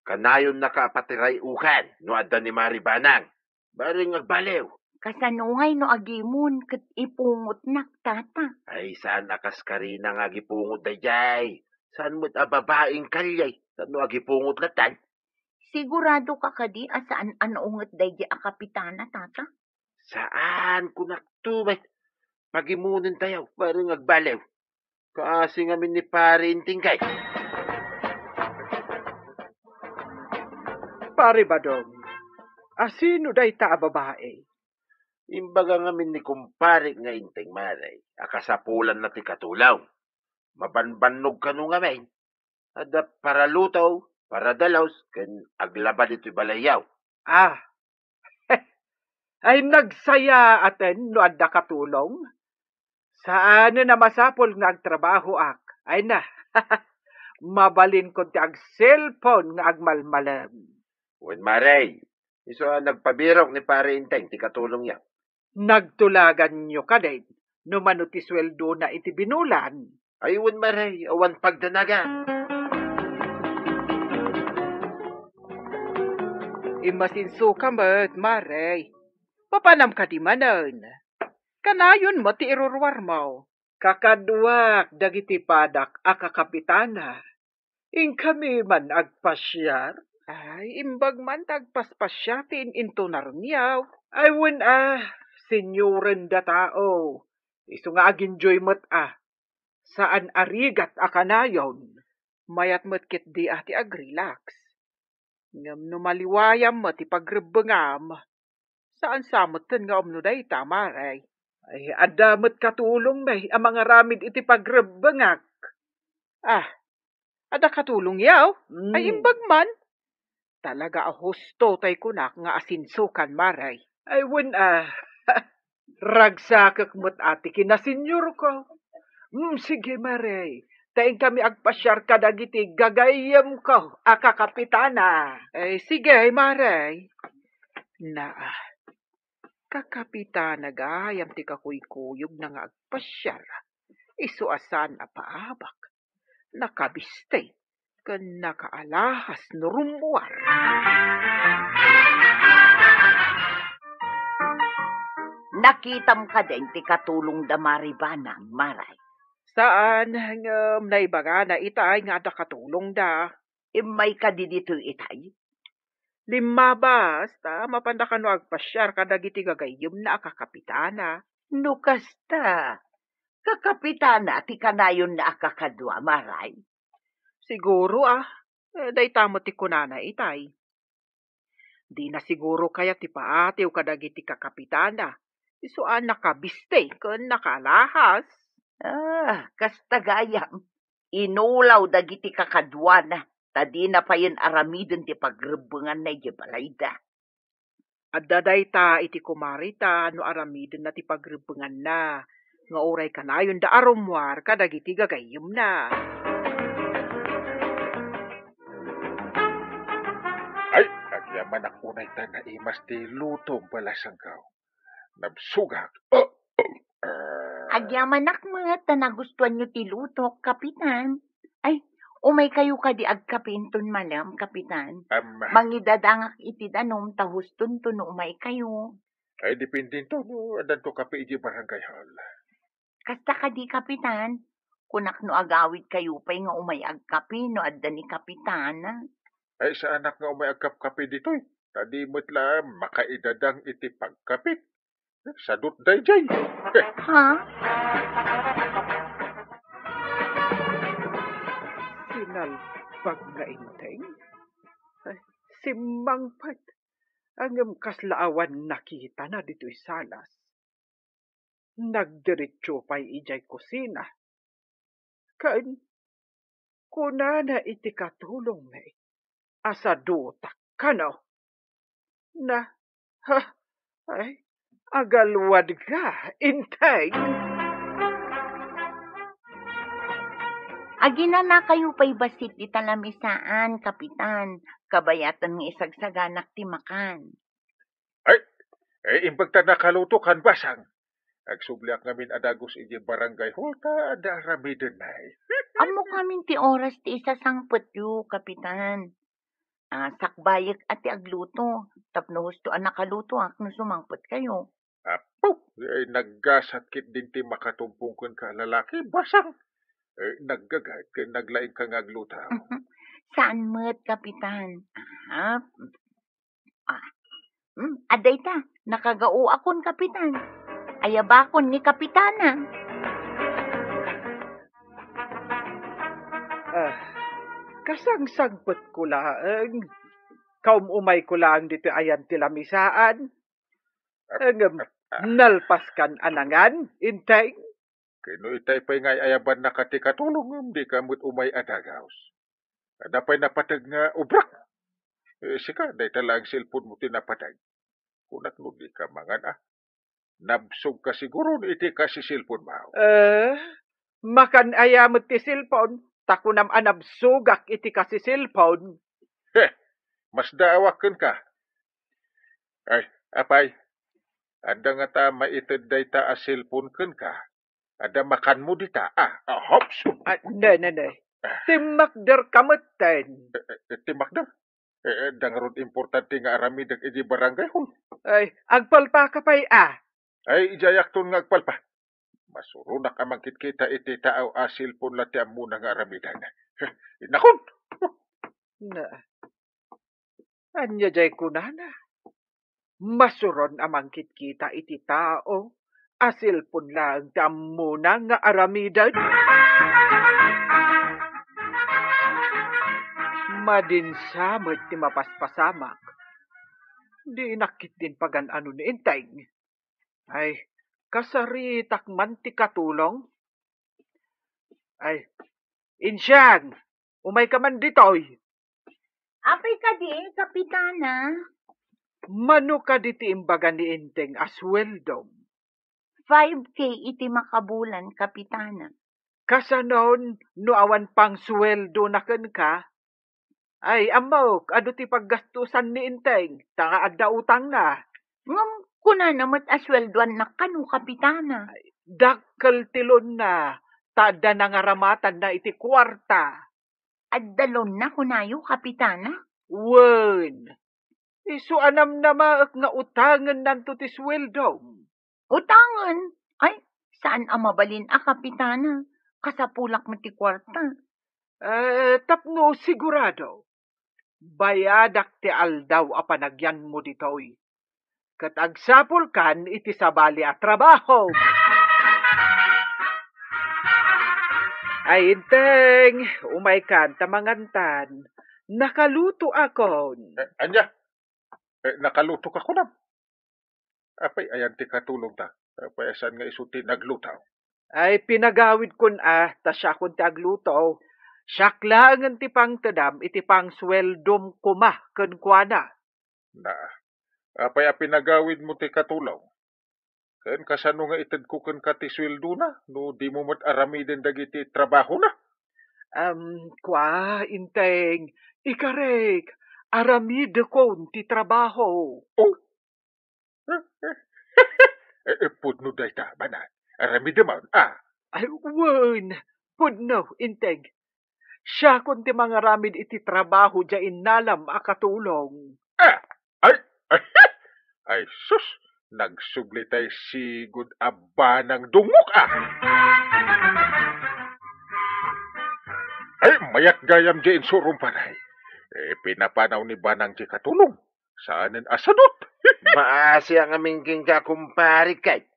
kanayonnaka a patiray-ukan no adda ni Mari Banang. Bareng agbaliw. Kasano ngay no agimon ket ipungotnak, Tata? Ay, saan a kas karina nga agipungot daydiay. Saan met a babaeng kalye tapno agipungot latan? Sigurado ka kadi a saan a naunget daydiay a Kapitana, Tata? Saan, kunak to met. Pagimonentayo, bareng agbaliw. Kaasi ngamin ni Pare Inting kay. Pare Badong, asino dayta a babae? Imbaga ngamin ni kumpare nga Inting, Mare, a kasapulanna ti katulong. Mabanbannog kano ngamin. Adda paraluto, paradalos, ken aglaba ditoy balayyo. Ah. Ay, nagsayaaten no adda katulong. Saanen a masapul nga agtrabahoak. Ay na, mabalinkon ti agselpon nga agmalmalem. Wen, Mare, isu a nagpabirok ni Pare Inting ti katulongyo. Nagtulaganyo kadin no mano ti sueldona iti binulan? Ay, wen, Mare, awan pagdanagan. Immasinsuka met, Mare. Papanam kadi manen? Kanayon met ti iruruarmo. Kakaduak dagiti padak a kakapitana. Inkami man agpasiar? Ay, imbag man ta agpaspasiar ti in-intonarengyo. Ay, wen a, senioren da tao. Isu nga aginjoy met a. Saan a rigat a kanayon. Mayat met ketdi a ti agrelax. Ngem no maliwayam met ti pagrebbengam, saan sa metten nga umno dayta, Mare. Ay, adda met katulongmi a mangaramid iti pagrebbengak. Ah, adda katulongyo? Mm. Ay, imbag man. Talaga a husto tay kunak nga asinsukan, Mare. Ay, wen a. Ragsakek met a ti kinasenyorko. Mm, sige, Mare. Ta inkami agpasiar kadagiti gagayyemko a kakapitana. Ay, sige, Mare. Naa, kakapitana gayam ti kakuykuyogna nga agpasiar. Isu a saan a paabak. Nakabiste ken nakaalahas no rummuar. Nakitam kadin ti katulongda Mari Banang, Mare? Saan, ngem naibagana itay nga adda katulongda. Immay kadi ditoy itay? Limmabas, ta mapanda kano agpasiar kadagiti gagayyemna a kakapitana. No kasta, kakapitana ti kanayonna a kakadua, Mare? Siguro, ah. Eh, dayta met ti kunana itay. Dina siguro kayat ti paatiw kadagiti kakapitana. Isu a nakabiste ken nakaalahas. Ah, kasta gayam. Inulaw dagiti kakaduana, ta dina payen aramiden ti pagrebbenganna idiay balayda. Adda dayta iti kumarita no aramidenna ti pagrebbenganna, nga uray kanayonda a rummuar kadagiti gagayyemna. Ay, agyamanak unay ta naimas ti lutom, balasangko. Nabsogak. Oh, oh, ah. Agyamanak met ta nagustuanyo ti lutok, Kapitan. Ay, umaykayo kadi agkape inton malem, Kapitan? Am. Mangidadangak iti danum ta hustonto no umaykayo. Ay, dependento no addanto kape idiay barangay hall. Kasta kadi, Kapitan? Kunak no agawidkayo pay nga umay agkape no adda ni Kapitana. Ay, saanak nga umay agkapkape ditoy. Ta di met la makaidadang iti pagkape. Sadut daydiay. Eh. Ha? Sinalbag nga Inting? Ay, simmangpet. Ngem kasla awan nakitana ditoy salas. Nagdiretso pay idiay kusina. Ken kunana iti katulongmi a sadutak kano. Na, ha, ay, agalwadka, Enteng. Aginanakayo pay bassit dita lamisaan, Kapitan. Kabayaten nga isagsaganak ti makan. Ay, ay, imbag ta nakalutokan, Basang. Agsubliak ngamin a dagus idiay barangay hall ta adda aramiden, ay. Ammok ngamin ti oras ti isasangpetyo, Kapitan. Ah, sakbayek a ti agluto, tapno husto a nakalutoak no sumangpetkayo. Apo, eh, naggasat ketdin ti makatumpong kenka a lalaki, Basang. Eh, naggagayat ken naglaingka nga agluto. Saan met, Kapitan. Ah, ah, hmm, adda ita, nakagaoakon, Kapitan. Ayabakon ni Kapitana. Ah, kasangsangpetko laeng. Kaum-umayko laeng ditoy ayan ti lamisaan. Ngem, nalpaskan a nangan, Enteng? Ken no itay pay nga ay-ayabannaka ti katulongem, dika met umay a dagus. Adda pay napateg nga obrak. Eh, sika, dayta laeng cellphone-mo ti napateg. Kunak no dika mangan, a. Nabsogka siguron iti kasiselpon-mo. Eh, makan aya met ti cellphone, ta kunam a nabsogak iti kasiselpon. Heh, masdaawak kenka. Ay, apay, adda ngata maited dayta a cellphone kenka? Adda makanmo dita, a? Ah, hops! Ah, ne, ne, ne. Timmakderka metten. Eh, eh, eh, timmakder? Eh, eh, adda ngarud importante nga aramidek idiay barangay hall. Ay, agpalpaka pay, a? Ay, idiayakton nga agpalpa. Masuronak a mangkitkita iti tao a cellphone la ti ammona nga aramiden. Heh, inakon! Na, ania jay kunana? Masuron a mangkitkita iti tao a cellphone laeng ti ammona nga aramiden? Madinsa met ti mapaspasamak. Dinak ketdin pagan-ano ni Enteng. Ay, kasaritak man ti katulong. Ay, Insiang, umayka man ditoy. Apay kadi, Kapitana? Mano kadi ti imbaga ni Enteng a sueldom? Five K iti makabulan, Kapitana. Kasanon no awan pangsueldona kenka? Ay, ammok, adu ti paggastusan ni Enteng, ta nga adda utangna. Ngem kunana met a sueldoannak kano, Kapitana. Ay, dakkel ti loanna, ta adda nangaramatanna iti kuarta. Adda loanna, kunayo, Kapitana? Wen. Isu a namnamaek nga utangennanto ti sueldom. Utangen? Ay, saan a mabalin a, Kapitana. Kasapulak met ti kuarta. Eh, tapno sigurado, bayadak ti aldaw a panagyanmo ditoy. Ket agsapulkan iti sabali a trabaho. Ay, Enteng, umaykan ta mangantan. Nakalutoakon. Eh, ania? Eh, nakalutoka kunam? Apay, ayan ti katulongta? Apay, a saan nga isu ti nagluto? Ay, pinagawidkon a, ta siakon ti agluto. Siak laengen ti pangtedam iti pangsueldom koma kenkuana. Na, apay a pinagawidmo ti katulong? Ken kasano nga itedko kenka ti sueldona no dimo met aramiden dagiti trabahona? Am, kua, Enteng, ikarek, aramidekon ti trabaho. Oh? Eh, eh, pudno dayta, Banag. Aramidemon, a? Ay, wen, pudno, Enteng. Siakon ti mangaramid iti trabaho diay innalam a katulong. Ah! Ay! Ay! Ay, sus! Nagsubli tay sigud a banang dungngok, a! Ay, mayat gayam diay insurom, pare. Eh, pinapanaw ni Banang diay katulong. Saanen a sadut. Maasi a ngamin kenka, kumpare, kay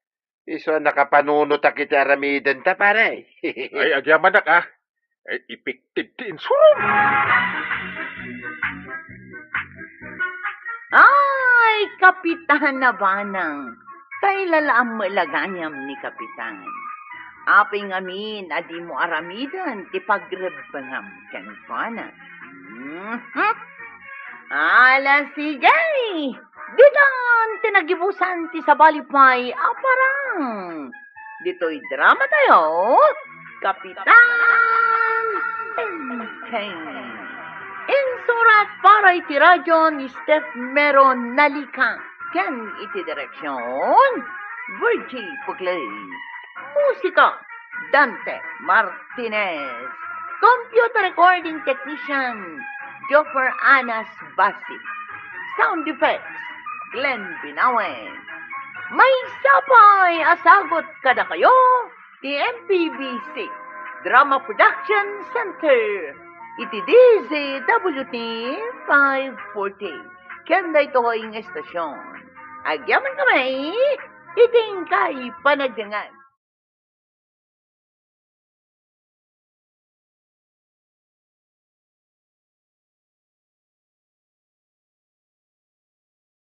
isu a nakapanunotak iti aramidenta, pare. Ay, agyamanak, a. Ay, ipikted ti insurom. Ay, Kapitan a Banang, kailalaam met la gayam ni Kapitan. Apay ngamin a dimo aramiden ti pagrebbengam kenkuana? Mhm. Ala, sige! Ditan ti nagibusan ti sabali pay a parang. Ditoy drama tayo, Kapitan Enteng. Insurat para iti radyo ni Steph Mero Nalica ken iti direksyon, Virgie Puclay. Musika, Dante Martinez. Computer recording technician, Joffer Anas Basi. Sound effects, Glenn Binawen. Maysa pay a sagut kadakayo ti M P B C Drama Production Center iti D Z W T five forty. Ken daytoy nga estasyon, agyamankami iti inkay panagdengngeg.